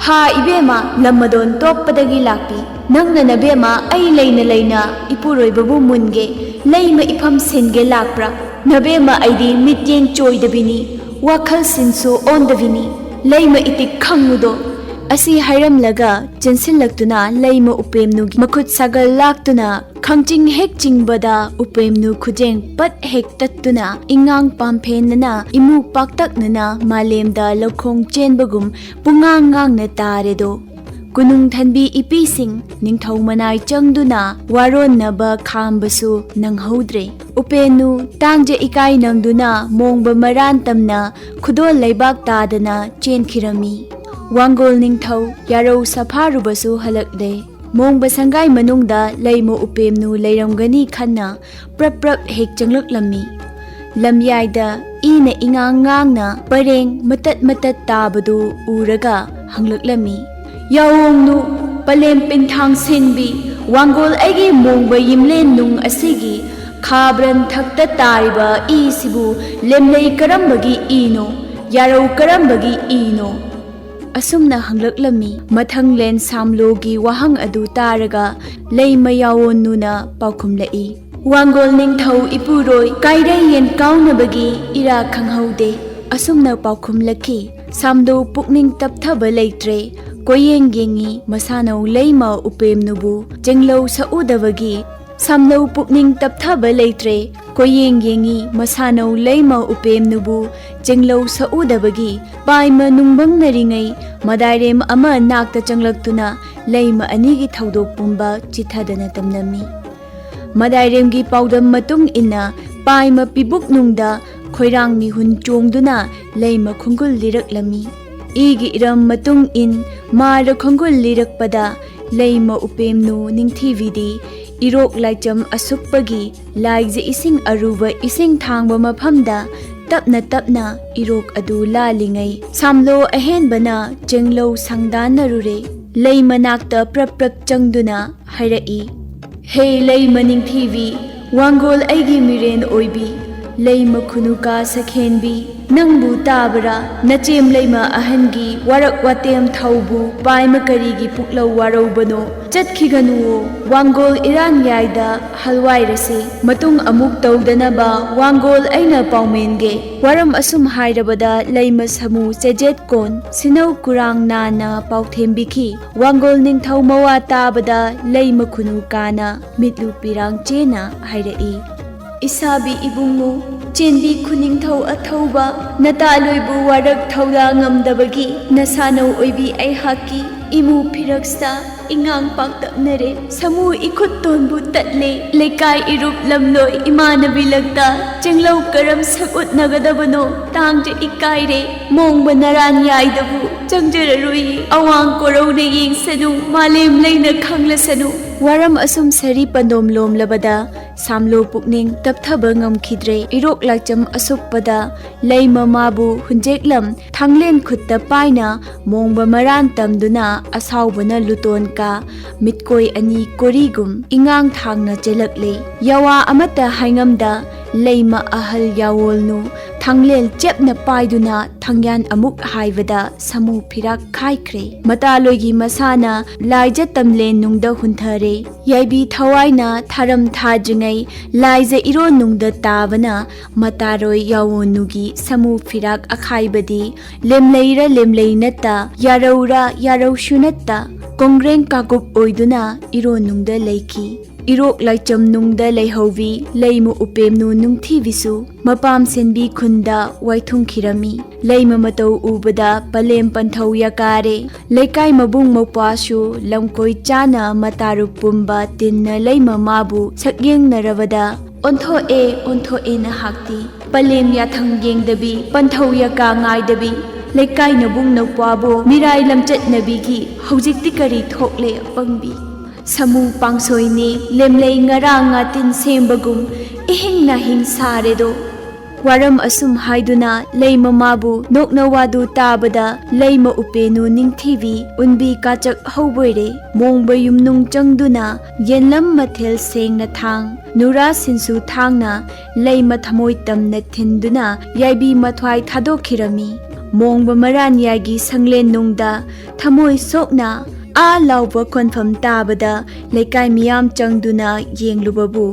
"ꯍꯥ ꯏꯕꯦꯝꯃ, ꯂꯝ ꯃꯗꯣꯟ ꯇꯣꯛꯄꯗꯒꯤ ꯂꯥꯛꯄꯤ, ꯅꯪꯅ ꯅꯕꯦꯝꯃ ꯑꯩ ꯂꯩꯅ ꯂꯩꯅ ꯏꯄꯨꯔꯣꯏꯕꯕꯨ ꯃꯨꯟꯒꯦ, ꯂꯩꯃ ꯏꯐꯝ ꯁꯤꯟꯒꯦ ꯂꯥꯛꯄ꯭ꯔꯥ? ꯅꯕꯦꯝꯃ ꯑꯩꯗꯤ ꯃꯤꯠꯌꯦꯡ ꯆꯣꯏꯗꯕꯤꯅꯤ, ꯋꯥꯈꯜ ꯁꯤꯟꯁꯨ ꯑꯣꯟꯗꯕꯤꯅꯤ, ꯂꯩꯃ ꯏꯇꯤꯛ ꯈꯪꯉꯨꯗꯣ"꯫ ꯑꯁꯤ ꯍꯥꯏꯔꯝꯂꯒ ꯆꯦꯟꯁꯤꯜꯂꯛꯇꯨꯅ ꯂꯩꯃ ꯎꯄꯦꯝꯅꯨꯒꯤ ꯃꯈꯨꯠ ꯁꯥꯒꯜ ꯂꯥꯛꯇꯨꯅ ꯈꯪꯆꯤꯡ ꯍꯦꯛ ꯆꯤꯡꯕꯗ ꯎꯄꯦꯝꯅꯨ ꯈꯨꯖꯦꯡ ꯄꯠ ꯍꯦꯛ ꯇꯠꯇꯨꯅ ꯏꯉꯥꯡ ꯄꯥꯝꯐꯦꯟꯅꯅ ꯏꯃꯨ ꯄꯥꯛꯇꯛꯅꯅ ꯃꯥꯂꯦꯝꯗ ꯂꯧꯈꯣꯡ ꯆꯦꯟꯕꯒꯨꯝ ꯄꯨꯡꯉꯥꯡ ꯉꯥꯡꯅ ꯇꯥꯔꯦꯗꯣ꯫ ꯀꯨꯅꯨꯡ ꯊꯟꯕꯤ ꯏꯄꯤꯁꯤꯡ ꯅꯤꯡꯊꯧ ꯃꯅꯥꯏ ꯆꯪꯗꯨꯅ ꯋꯥꯔꯣꯟꯅꯕ ꯈꯥꯝꯕꯁꯨ ꯅꯪꯍꯧꯗ꯭ꯔꯦ꯫ ꯎꯄꯦꯟꯅꯨ ꯇꯥꯡꯖ ꯏꯀꯥꯏ ꯅꯪꯗꯨꯅ ꯃꯣꯡꯕ ꯃꯔꯥꯟ ꯇꯝꯅ ꯈꯨꯗꯣꯜ ꯂꯩꯕꯥꯛ ꯇꯥꯗꯅ ꯆꯦꯟꯈꯤꯔꯝꯃꯤ꯫ ꯋꯥꯡꯒꯣꯜ ꯅꯤꯡꯊꯧ ꯌꯥꯔꯧ ꯁꯐꯥꯔꯨꯕꯁꯨ ꯍꯜꯂꯛꯂꯦ꯫ ꯃꯣꯡꯕ ꯁꯪꯒꯥꯏ ꯃꯅꯨꯡꯗ ꯂꯩꯃ ꯎꯄꯦꯝꯅꯨ ꯂꯩꯔꯝꯒꯅꯤ ꯈꯟꯅ ꯄ꯭ꯔꯞ ꯄ꯭ꯔꯞ ꯍꯦꯛ ꯆꯪꯂꯛꯂꯝꯃꯤ꯫ ꯂꯝꯌꯥꯏꯗ ꯏꯅ ꯏꯉꯥꯡ ꯉꯥꯡꯅ ꯄꯔꯦꯡ ꯃꯇꯠ ꯃꯇꯠ ꯇꯥꯕꯗꯨ ꯎꯔꯒ ꯍꯪꯂꯛꯂꯝꯃꯤ꯫ ꯌꯥꯑꯣꯡꯅꯨ, ꯄꯂꯦꯝ ꯄꯤꯡꯊꯥꯡ ꯁꯤꯟꯕꯤ, ꯋꯥꯡꯒꯣꯜ ꯑꯩꯒꯤ ꯃꯣꯡꯕ ꯌꯤꯝꯂꯦꯟ ꯅꯨꯡ ꯑꯁꯤꯒꯤ ꯈꯥꯕ꯭ꯔꯟ ꯊꯛꯇ ꯇꯥꯔꯤꯕ ꯏꯁꯤꯕꯨ ꯂꯦꯝꯂꯩ ꯀꯔꯝꯕꯒꯤ ꯏꯅꯣ? ꯌꯥꯔꯧ ꯀꯔꯝꯕꯒꯤ ꯏꯅꯣ? ꯑꯁꯨꯝꯅ ꯍꯪꯂꯛꯂꯝꯃꯤ꯫ ꯃꯊꯪꯂꯦꯟ ꯁꯥꯝꯂꯣꯒꯤ ꯋꯥꯍꯪ ꯑꯗꯨ ꯇꯥꯔꯒ ꯂꯩꯃ ꯌꯥꯑꯣꯟꯅꯨꯅ ꯄꯥꯎꯈꯨꯝꯂꯛꯏ꯫ ꯋꯥꯡꯒꯣꯜ ꯅꯤꯡꯊꯧ ꯏꯄꯨꯔꯣꯏ ꯀꯥꯏꯔꯩ ꯌꯦꯟ ꯀꯥꯎꯅꯕꯒꯤ ꯏꯔꯥ ꯈꯪꯍꯧꯗꯦ꯫ ꯑꯁꯨꯝꯅ ꯄꯥꯎꯈꯨꯝꯂꯛꯈꯤ꯫ ꯁꯥꯝꯗꯣ ꯄꯨꯛꯅꯤꯡ ꯇꯞꯊꯕ ꯂꯩꯇ꯭ꯔꯦ꯫ ꯀꯣꯌꯦꯡ ꯌꯦꯡꯉꯤ ꯃꯁꯥꯅꯧ ꯂꯩꯃ ꯎꯄꯦꯝꯅꯨꯕꯨ ꯆꯦꯡꯂꯧ ꯁꯛꯎꯗꯕꯒꯤ꯫ ꯁꯥꯝꯅꯧ ꯄꯨꯛꯅꯤꯡ ꯇꯞꯊꯕ ꯂꯩꯇ꯭ꯔꯦ꯫ ꯀꯣꯌꯦꯡ ꯌꯦꯡꯉꯤ ꯃꯁꯥꯅꯧ ꯂꯩꯃ ꯎꯄꯦꯝꯅꯨꯕꯨ ꯆꯦꯡꯂꯧ ꯁꯛꯎꯗꯕꯒꯤ꯫ ꯄꯥꯏꯃ ꯅꯨꯡꯕꯪꯅꯔꯤꯉꯩ ꯃꯗꯥꯏꯔꯦꯝ ꯑꯃ ꯅꯥꯛꯇ ꯆꯪꯂꯛꯇꯨꯅ ꯂꯩꯃ ꯑꯅꯤꯒꯤ ꯊꯧꯗꯣꯛ ꯄꯨꯝꯕ ꯆꯤꯊꯗꯅ ꯇꯝꯂꯝꯃꯤ꯫ ꯃꯗꯥꯏꯔꯦꯝꯒꯤ ꯄꯥꯎꯗꯝ ꯃꯇꯨꯡ ꯏꯟꯅ ꯄꯥꯏꯃ ꯄꯤꯕꯨꯛꯅꯨꯡꯗ ꯈꯣꯏꯔꯥꯡ ꯃꯤꯍꯨꯟ ꯆꯣꯡꯗꯨꯅ ꯂꯩꯃ ꯈꯣꯡꯒꯨꯜ ꯂꯤꯔꯛꯂꯝꯃꯤ꯫ ꯏꯒꯤ ꯏꯔꯝ ꯃꯇꯨꯡ ꯏꯟ ꯃꯥꯔ ꯈꯣꯡꯒꯨꯜ ꯂꯤꯔꯛꯄꯗ ꯂꯩꯃ ꯎꯄꯦꯝꯅꯨ ꯅꯤꯡꯊꯤꯕꯤꯗꯤ ꯏꯔꯣꯛ ꯂꯥꯏꯆꯝ ꯑꯁꯨꯛꯄꯒꯤ ꯂꯥꯏꯖ ꯏꯁꯤꯡ ꯑꯔꯨꯕ ꯏꯁꯤꯡ ꯊꯥꯡꯕ ꯃꯐꯝꯗ ꯇꯞꯅ ꯇꯞꯅ ꯏꯔꯣꯛ ꯑꯗꯨ ꯂꯥꯜꯂꯤꯉꯩ ꯁꯥꯝꯂꯣ ꯑꯍꯦꯟꯕꯅ ꯆꯦꯡꯂꯧ ꯁꯪꯗꯥꯟꯅꯔꯨꯔꯦ꯫ ꯂꯩ ꯃꯅꯥꯛꯇ ꯄ꯭ꯔꯞ ꯄ꯭ꯔꯞ ꯆꯪꯗꯨꯅ ꯍꯥꯏꯔꯛꯏ, "ꯍꯦ ꯂꯩꯃ ꯅꯤꯡꯊꯤꯕꯤ, ꯋꯥꯡꯒꯣꯜ ꯑꯩꯒꯤ ꯃꯤꯔꯦꯟ ꯑꯣꯏꯕꯤ, ꯂꯩꯃ ꯈꯨꯅꯨꯀꯥ ꯁꯈꯦꯟꯕꯤ, ꯅꯪꯕꯨ ꯇꯥꯕ꯭ꯔꯥ? ꯅꯆꯦꯝ ꯂꯩꯃ ꯑꯍꯟꯒꯤ ꯋꯥꯔꯛ ꯋꯥꯇꯦꯝ ꯊꯧꯕꯨ ꯄꯥꯏꯃ ꯀꯔꯤꯒꯤ ꯄꯨꯛꯂꯧ ꯋꯥꯔꯧꯕꯅꯣ? ꯆꯠꯈꯤꯒꯅꯨꯋꯣ, ꯋꯥꯡꯒꯣꯜ ꯏꯔꯥꯟ ꯌꯥꯏꯗ ꯍꯜꯋꯥꯏꯔꯁꯤ꯫ ꯃꯇꯨꯡ ꯑꯃꯨꯛ ꯇꯧꯗꯅꯕ ꯋꯥꯡꯒꯣꯜ ꯑꯩꯅ ꯄꯥꯎꯃꯦꯟꯒꯦ꯫" ꯋꯥꯔꯝ ꯑꯁꯨꯝ ꯍꯥꯏꯔꯕꯗ ꯂꯩꯃ ꯁꯃꯨ ꯆꯦꯖꯦꯠ ꯀꯣꯟ ꯁꯤꯅꯧ ꯀꯨꯔꯥꯡ ꯅꯥꯅ ꯄꯥꯎꯊꯦꯝꯕꯤꯈꯤ꯫ ꯋꯥꯡꯒꯣꯜ ꯅꯤꯡꯊꯧ ꯃꯋꯥ ꯇꯥꯕꯗ ꯂꯩꯃ ꯈꯨꯅꯨ ꯀꯥꯅ ꯃꯤꯠꯂꯨ ꯄꯤꯔꯥꯡ ꯆꯦꯅ ꯍꯥꯏꯔꯛꯏ, "ꯏꯁꯥꯕꯤ ꯏꯕꯨꯡꯉꯣ, ꯆꯦꯟꯕꯤ ꯈꯨꯅꯤꯡꯊꯧ ꯑꯊꯧꯕ, ꯅꯇꯥꯂꯣꯏꯕꯨ ꯋꯥꯔꯛ ꯊꯧꯗꯥ ꯉꯝꯗꯕꯒꯤ ꯅꯁꯥꯅꯧ ꯑꯣꯏꯕꯤ ꯑꯩꯍꯥꯛꯀꯤ ꯏꯃꯨ ꯐꯤꯔꯛꯁ ꯏꯉꯥꯡ ꯄꯥꯛꯇꯛꯅꯔꯦ꯫ ꯁꯃꯨ ꯏꯈꯨꯠ ꯇꯣꯟꯕꯨ ꯇꯠꯂꯦ꯫ ꯂꯩꯀꯥꯏ ꯏꯔꯨꯞ ꯂꯝꯂꯣꯏ ꯏꯃꯥꯟꯅꯕꯤ ꯂꯛꯇ ꯆꯦꯡꯂꯧ ꯀꯔꯝ ꯁꯛ ꯎꯠꯅꯒꯗꯕꯅꯣ? ꯇꯥꯡꯖ ꯏꯀꯥꯏꯔꯦ꯫ ꯃꯣꯡꯕ ꯅꯔꯥꯟ ꯌꯥꯏꯗꯕꯨ ꯆꯪꯖꯔꯔꯣꯏꯌꯦ꯫ ꯑꯋꯥꯡ ꯀꯣꯔꯧꯅ ꯌꯦꯡꯁꯅꯨ, ꯃꯥꯂꯦꯝ ꯂꯩꯅ ꯈꯪꯂꯁꯅꯨ꯫" ꯋꯥꯔꯝ ꯑꯁꯨꯝ ꯁꯔꯤ ꯄꯟꯗꯣꯝ ꯂꯣꯝꯂꯕꯗ ꯁꯥꯝꯂꯣ ꯄꯨꯛꯅꯤꯡ ꯇꯞꯊꯕ ꯉꯝꯈꯤꯗ꯭ꯔꯦ꯫ ꯏꯔꯣꯛ ꯂꯥꯏꯆꯝ ꯑꯁꯨꯞꯄꯗ ꯂꯩꯃ ꯃꯥꯕꯨ ꯍꯨꯟꯖꯦꯛꯂꯝ ꯊꯥꯡꯂꯦꯟ ꯈꯨꯠꯇ ꯄꯥꯏꯅ ꯃꯣꯡꯕ ꯃꯔꯥꯟ ꯇꯝꯗꯨꯅ ꯑꯁꯥꯎꯕꯅ ꯂꯨꯇꯣꯟ ꯀꯥ ꯃꯤꯠꯀꯣꯏ ꯑꯅꯤ ꯀꯣꯔꯤꯒꯨꯝ ꯏꯉꯥꯡ ꯊꯥꯡꯅ ꯆꯦꯜꯂꯛꯂꯦ꯫ ꯌꯥꯋꯥ ꯑꯃꯠꯇ ꯍꯥꯏꯉꯝꯗ ꯂꯩꯃ ꯑꯍꯜ ꯌꯥꯋꯣꯜꯅꯨ ꯊꯥꯡꯂꯦꯟ ꯆꯦꯞꯅ ꯄꯥꯏꯗꯨꯅ ꯊꯥꯡꯌꯥꯟ ꯑꯃꯨꯛ ꯍꯥꯏꯕꯗ ꯁꯥꯃꯨ ꯐꯤꯔꯥꯛ ꯈꯥꯏꯈ꯭ꯔꯦ꯫ ꯃꯇꯥꯂꯣꯏꯒꯤ ꯃꯁꯥꯅ ꯂꯥꯏꯖ ꯇꯝꯂꯦꯟ ꯅꯨꯡꯗ ꯍꯨꯟꯊꯔꯦ꯫ ꯌꯥꯏꯕꯤ ꯊꯋꯥꯏꯅ ꯊꯥꯔꯝ ꯊꯥꯗ꯭ꯔꯤꯉꯩ ꯂꯥꯏꯖ ꯏꯔꯣꯟ ꯅꯨꯡꯗ ꯇꯥꯕꯅ ꯃꯇꯥꯔꯣꯏ ꯌꯥꯋꯣꯟꯅꯨꯒꯤ ꯁꯥꯃꯨ ꯐꯤꯔꯥꯛ ꯑꯈꯥꯏꯕꯗꯤ ꯂꯦꯝꯂꯩꯔ ꯂꯦꯝꯂꯩ ꯅꯠꯇ, ꯌꯥꯔꯧꯔ ꯌꯥꯔꯧꯁꯨ ꯅꯠꯇ, ꯀꯣꯡꯒ꯭ꯔꯦꯡ ꯀꯥꯀꯨꯞ ꯑꯣꯏꯗꯨꯅ ꯏꯔꯣꯟ ꯅꯨꯡꯗ ꯂꯩꯈꯤ꯫ ꯏꯔꯣꯛ ꯂꯥꯏꯆꯝ ꯅꯨꯡꯗ ꯂꯩꯍꯧꯕꯤ ꯂꯩꯃ ꯎꯄꯦꯝꯅꯨ ꯅꯨꯡꯊꯤꯕꯤꯁꯨ ꯃꯄꯥꯝ ꯁꯦꯟꯕꯤ ꯈꯨꯟꯗ ꯋꯥꯏꯊꯨꯡꯈꯤꯔꯝꯃꯤ꯫ ꯂꯩꯃ ꯃꯇꯧ ꯎꯕꯗ ꯄꯂꯦꯝ ꯄꯟꯊꯧ ꯌꯥꯀꯥꯔꯦ꯫ ꯂꯩꯀꯥꯏ ꯃꯕꯨꯡ ꯃꯧꯄ꯭ꯋꯥꯁꯨ ꯂꯝꯀꯣꯏ ꯆꯥꯅ ꯃꯇꯥꯔꯨꯞ ꯄꯨꯝꯕ ꯇꯤꯟꯅ ꯂꯩꯃ ꯃꯥꯕꯨ ꯁꯛꯌꯦꯡꯅꯔꯕꯗ, "ꯑꯣꯟꯊꯣꯛꯑꯦ, ꯑꯣꯟꯊꯣꯛꯑꯦ ꯅꯍꯥꯛꯇꯤ꯫ ꯄꯂꯦꯝ ꯌꯥꯊꯪ ꯌꯦꯡꯗꯕꯤ, ꯄꯟꯊꯧ ꯌꯥꯀꯥ ꯉꯥꯏꯗꯕꯤ, ꯂꯩꯀꯥꯏ ꯅꯕꯨꯡ ꯅꯧꯄ꯭ꯋꯥꯕꯨ ꯃꯤꯔꯥꯏ ꯂꯝꯆꯠꯅꯕꯤꯒꯤ ꯍꯧꯖꯤꯛꯇꯤ ꯀꯔꯤ ꯊꯣꯛꯂꯦ ꯑꯄꯪꯕꯤ? ꯁꯥꯃꯨ ꯄꯥꯡꯁꯣꯏꯅꯤ, ꯂꯦꯝꯂꯩ ꯉꯔꯥꯡ ꯉꯥꯇꯤꯟ ꯁꯦꯝꯕꯒꯨꯝ ꯏꯍꯤꯡ ꯅꯥꯍꯤꯡ ꯁꯥꯔꯦꯗꯣ"꯫ ꯋꯥꯔꯝ ꯑꯁꯨꯝ ꯍꯥꯏꯗꯨꯅ ꯂꯩꯃ ꯃꯥꯕꯨ ꯅꯣꯛꯅ ꯋꯥꯗꯨ ꯇꯥꯕꯗ ꯂꯩꯃ ꯎꯄꯦꯅꯨ ꯅꯤꯡꯊꯤꯕꯤ ꯎꯟꯕꯤ ꯀꯥꯆꯛ ꯍꯧꯕꯣꯏꯔꯦ꯫ ꯃꯣꯡꯕ ꯌꯨꯝꯅꯨꯡ ꯆꯪꯗꯨꯅ ꯌꯦꯟꯂꯝ ꯃꯊꯦꯜ ꯁꯦꯡꯅ ꯊꯥꯡ, ꯅꯨꯔꯥ ꯁꯤꯟꯁꯨ ꯊꯥꯡꯅ ꯂꯩꯃ ꯊꯃꯣꯏ ꯇꯝꯅ ꯊꯤꯟꯗꯨꯅ ꯌꯥꯏꯕꯤ ꯃꯊ꯭ꯋꯥꯏ ꯊꯥꯗꯣꯛꯈꯤꯔꯝꯃꯤ꯫ ꯃꯣꯡꯕ ꯃꯔꯥꯟ ꯌꯥꯏꯒꯤ ꯁꯪꯂꯦꯟ ꯅꯨꯡꯗ ꯊꯃꯣꯏ ꯁꯣꯛꯅ ꯑꯥ ꯂꯥꯎꯕ ꯈꯣꯟꯐꯝ ꯇꯥꯕꯗ ꯂꯩꯀꯥꯏ ꯃꯤꯌꯥꯝ ꯆꯪꯗꯨꯅ ꯌꯦꯡꯂꯨꯕꯕꯨ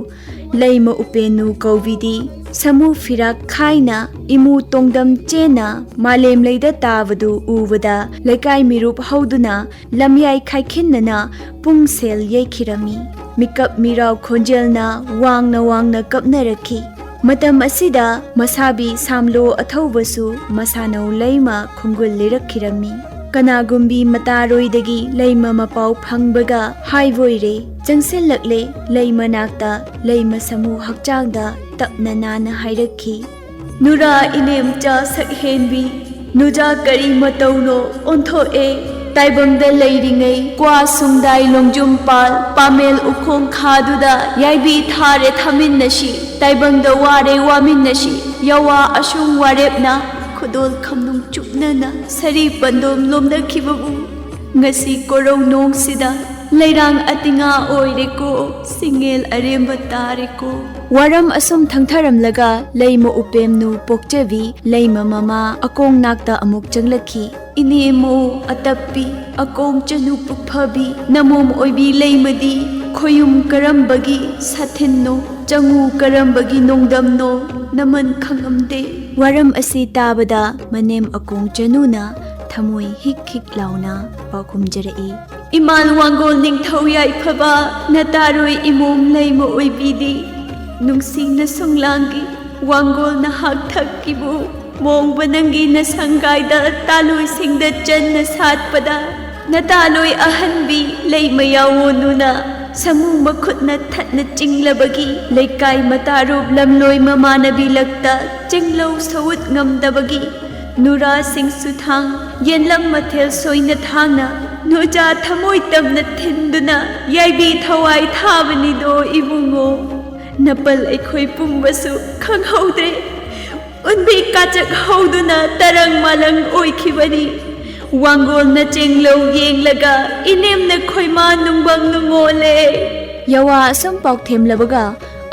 ꯂꯩꯃ ꯎꯄꯦꯅꯨ ꯀꯧꯕꯤꯗꯤ ꯁꯥꯃꯨ ꯐꯤꯔꯥꯛ ꯈꯥꯏꯅ ꯏꯃꯨ ꯇꯣꯡꯗꯝ ꯆꯦꯟꯅ ꯃꯥꯂꯦꯝ ꯂꯩꯗ ꯇꯥꯕꯗꯨ ꯎꯕꯗ ꯂꯩꯀꯥꯏ ꯃꯤꯔꯨꯞ ꯍꯧꯗꯨꯅ ꯂꯝꯌꯥꯏ ꯈꯥꯏꯈꯤꯟꯅꯅ ꯄꯨꯡꯁꯦꯜ ꯌꯩꯈꯤꯔꯝꯃꯤ꯫ ꯃꯤꯀꯞ ꯃꯤꯔꯥꯎ ꯈꯣꯟꯖꯦꯜꯅ ꯋꯥꯡꯅ ꯋꯥꯡꯅ ꯀꯞꯅꯔꯛꯈꯤ꯫ ꯃꯇꯝ ꯑꯁꯤꯗ ꯃꯁꯥꯕꯤ ꯁꯥꯝꯂꯣ ꯑꯊꯧꯕꯁꯨ ꯃꯁꯥꯅꯧ ꯂꯩꯃ ꯈꯣꯡꯒꯨꯜ ꯂꯤꯔꯛꯈꯤꯔꯝꯃꯤ꯫ ꯀꯅꯥꯒꯨꯝꯕꯤ ꯃꯇꯥꯔꯣꯏꯗꯒꯤ ꯂꯩꯃ ꯃꯄꯥꯎ ꯐꯪꯕꯒ ꯍꯥꯏꯕꯣꯏꯔꯦ ꯆꯪꯁꯤꯜꯂꯛꯂꯦ꯫ ꯂꯩ ꯃꯅꯥꯛꯇ ꯂꯩꯃ ꯁꯥꯃꯨ ꯍꯛꯆꯥꯡꯗ ꯇꯞꯅ ꯅꯥꯟꯅ ꯍꯥꯏꯔꯛꯈꯤ, "ꯅꯨꯔꯥ ꯏꯅꯦꯝꯆꯥ ꯁꯛꯍꯦꯟꯕꯤ, ꯅꯨꯖꯥ ꯀꯔꯤ ꯃꯇꯧꯅꯣ ꯑꯣꯟꯊꯣꯛꯑꯦ"꯫ ꯇꯥꯏꯕꯪꯗ ꯂꯩꯔꯤꯉꯩ ꯀ꯭ꯋꯥ ꯁꯨꯡꯗꯥꯏ ꯂꯣꯡꯖꯨꯝ ꯄꯥꯜ ꯄꯥꯃꯦꯜ ꯎꯈꯣꯡ ꯈꯥꯗꯨꯗ ꯌꯥꯏꯕꯤ ꯊꯥꯔꯦ ꯊꯥꯃꯤꯟꯅꯁꯤ꯫ ꯇꯥꯏꯕꯪꯗ ꯋꯥꯔꯦ ꯋꯥꯃꯤꯟꯅꯁꯤ꯫ ꯌꯥꯋꯥ ꯑꯁꯨꯡ ꯋꯥꯔꯦꯞꯅ ꯈꯨꯗꯣꯜ ꯈꯝꯅꯨꯡ ꯆꯨꯞꯅꯅ ꯁꯔꯤ ꯄꯟꯗꯣꯝ ꯂꯣꯝꯅꯈꯤꯕꯕꯨ ꯉꯁꯤ ꯀꯣꯔꯧ ꯅꯣꯡꯁꯤꯗ ꯂꯩꯔꯥꯡ ꯑꯇꯤꯉꯥ ꯑꯣꯏꯔꯦꯀꯣ, ꯁꯤꯡꯉꯦꯜ ꯑꯔꯦꯝꯕ ꯇꯥꯔꯦꯀꯣ꯫ ꯋꯥꯔꯝ ꯑꯁꯨꯝ ꯊꯪꯊꯔꯝꯂꯒ ꯂꯩꯃ ꯎꯄꯦꯝꯅꯨ ꯄꯣꯛꯆꯕꯤ ꯂꯩꯃ ꯃꯃꯥ ꯑꯀꯣꯡ ꯅꯥꯛꯇ ꯑꯃꯨꯛ ꯆꯪꯂꯛꯈꯤ꯫ ꯏꯅꯦꯃꯣ ꯑꯇꯞꯄꯤ, ꯑꯀꯣꯡ ꯆꯅꯨ ꯄꯨꯛꯐꯕꯤ, ꯅꯃꯣꯝ ꯑꯣꯏꯕꯤ ꯂꯩꯃꯗꯤ ꯈꯣꯌꯨꯝ ꯀꯔꯝꯕꯒꯤ ꯁꯥꯊꯤꯟꯅꯣ, ꯆꯉꯨ ꯀꯔꯝꯕꯒꯤ ꯅꯣꯡꯗꯝꯅꯣ ꯅꯃꯟ ꯈꯪꯉꯝꯗꯦ꯫ ꯋꯥꯔꯝ ꯑꯁꯤ ꯇꯥꯕꯗ ꯃꯅꯦꯝ ꯑꯀꯣꯡ ꯆꯅꯨꯅ ꯊꯃꯣꯏ ꯍꯤꯛ ꯍꯤꯛ ꯂꯥꯎꯅ ꯄꯥꯎꯈꯨꯝꯖꯔꯛꯏ꯫ ꯏꯃꯥꯜ ꯋꯥꯡꯒꯣꯜ ꯅꯤꯡꯊꯧ ꯌꯥꯏꯐꯕ, ꯅꯇꯥꯔꯣꯏ ꯏꯃꯣꯝ ꯂꯩꯃ ꯑꯣꯏꯕꯤꯗꯤ ꯅꯨꯡꯁꯤꯅ ꯁꯨꯡꯂꯥꯡꯒꯤ ꯋꯥꯡꯒꯣꯜ ꯅꯍꯥꯛ ꯊꯛꯀꯤꯕꯨ ꯃꯣꯡꯕ ꯅꯪꯒꯤ ꯅꯁꯪꯒꯥꯏꯗ ꯇꯥꯂꯣꯏꯁꯤꯡꯗ ꯆꯟꯅ ꯁꯥꯠꯄꯗ ꯅꯇꯥꯂꯣꯏ ꯑꯍꯟꯕꯤ ꯂꯩꯃ ꯌꯥꯋꯣꯟꯗꯨꯅ ꯁꯃꯨ ꯃꯈꯨꯠꯅ ꯊꯠꯅ ꯆꯤꯡꯂꯕꯒꯤ ꯂꯩꯀꯥꯏ ꯃꯇꯥꯔꯨꯞ ꯂꯝꯂꯣꯏ ꯃꯃꯥꯟꯅꯕꯤ ꯂꯛꯇ ꯆꯤꯡꯂꯧ ꯁꯧꯎꯠ ꯉꯝꯗꯕꯒꯤ ꯅꯨꯔꯥꯁꯤꯡꯁꯨ ꯊꯥꯡ ꯌꯦꯟꯂꯝ ꯃꯊꯦꯜ ꯁꯣꯏꯅ ꯊꯥꯡꯅ ꯅꯨꯖꯥ ꯊꯃꯣꯏ ꯇꯝꯅ ꯊꯤꯟꯗꯨꯅ ꯌꯥꯏꯕꯤ ꯊꯋꯥꯏ ꯊꯥꯕꯅꯤꯗꯣ ꯏꯕꯨꯡꯉꯣ꯫ ꯅꯄꯜ ꯑꯩꯈꯣꯏ ꯄꯨꯝꯕꯁꯨ ꯈꯪꯍꯧꯗ꯭ꯔꯦ꯫ ꯎꯟꯕꯤ ꯀꯥꯆꯛ ꯍꯧꯗꯨꯅ ꯇꯔꯪ ꯃꯥꯂꯪ ꯑꯣꯏꯈꯤꯕꯅꯤ꯫ ꯋꯥꯡꯒꯣꯜꯅ ꯆꯦꯡꯂꯧ ꯌꯦꯡꯂꯒ ꯏꯅꯦꯝꯅ ꯈꯣꯏꯃꯥ ꯅꯨꯡꯕꯪ ꯅꯨꯡꯉꯣꯜꯂꯦ꯫ ꯌꯥꯋꯥ ꯑꯁꯨꯝ ꯄꯥꯎꯊꯦꯝꯂꯕꯒ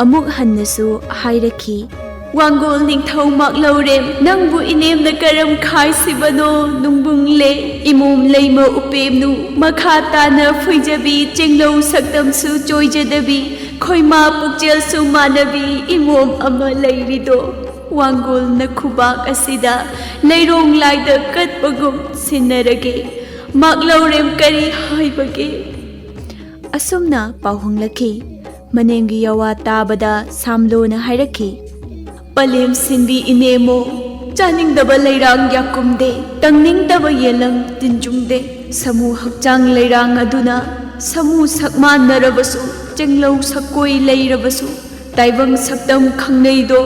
ꯑꯃꯨꯛ ꯍꯟꯅꯁꯨ ꯍꯥꯏꯔꯛꯈꯤ꯫ ꯋꯥꯡꯒꯣꯜ ꯅꯤꯡꯊꯧ ꯃꯥꯛꯂꯧꯔꯦꯝ, ꯅꯪꯕꯨ ꯏꯅꯦꯝꯅ ꯀꯔꯝ ꯈꯥꯏꯁꯤꯕꯅꯣ ꯅꯨꯡꯕꯨꯡꯂꯦ꯫ ꯏꯃꯣꯝ ꯂꯩꯃ ꯎꯄꯦꯝꯅꯨ ꯃꯈꯥ ꯇꯥꯅ ꯐꯨꯏꯖꯕꯤ ꯆꯦꯡꯂꯧ ꯁꯛꯇꯝꯁꯨ ꯆꯣꯏꯖꯗꯕꯤ ꯈꯣꯏꯃꯥ ꯄꯨꯛꯆꯦꯜꯁꯨ ꯃꯥꯟꯅꯕꯤ ꯏꯃꯣꯝ ꯑꯃ ꯂꯩꯔꯤꯗꯣ꯫ ꯋꯥꯡꯒꯣꯜꯅ ꯈꯨꯕꯥꯛ ꯑꯁꯤꯗ ꯂꯩꯔꯣꯡ ꯂꯥꯏꯗ ꯀꯠꯄꯒꯨꯝ ꯁꯤꯟꯅꯔꯒꯦ꯫ ꯃꯥꯛꯂꯧꯔꯦꯝ ꯀꯔꯤ ꯍꯥꯏꯕꯒꯦ? ꯑꯁꯨꯝꯅ ꯄꯥꯎ ꯍꯣꯡꯂꯛꯈꯤ꯫ ꯃꯅꯦꯝꯒꯤ ꯌꯥꯋꯥ ꯇꯥꯕꯗ ꯁꯥꯝꯂꯣꯅ ꯍꯥꯏꯔꯛꯈꯤ, ꯄꯂꯦꯝ ꯁꯤꯟꯕꯤ ꯏꯅꯦꯃꯣ, ꯆꯥꯅꯤꯡꯗꯕ ꯂꯩꯔꯥꯡ ꯌꯥꯀꯨꯝꯗꯦ, ꯇꯪꯅꯤꯡꯗꯕ ꯌꯦꯜꯂꯪ ꯇꯤꯟꯖꯨꯡꯗꯦ꯫ ꯁꯃꯨ ꯍꯛꯆꯥꯡ ꯂꯩꯔꯥꯡ ꯑꯗꯨꯅ ꯁꯃꯨ ꯁꯛꯃꯥꯟꯅꯔꯕꯁꯨ ꯆꯦꯡꯂꯧ ꯁꯛꯀꯣꯏ ꯂꯩꯔꯕꯁꯨ ꯇꯥꯏꯕꯪ ꯁꯛꯇꯝ ꯈꯪꯅꯩꯗꯣ꯫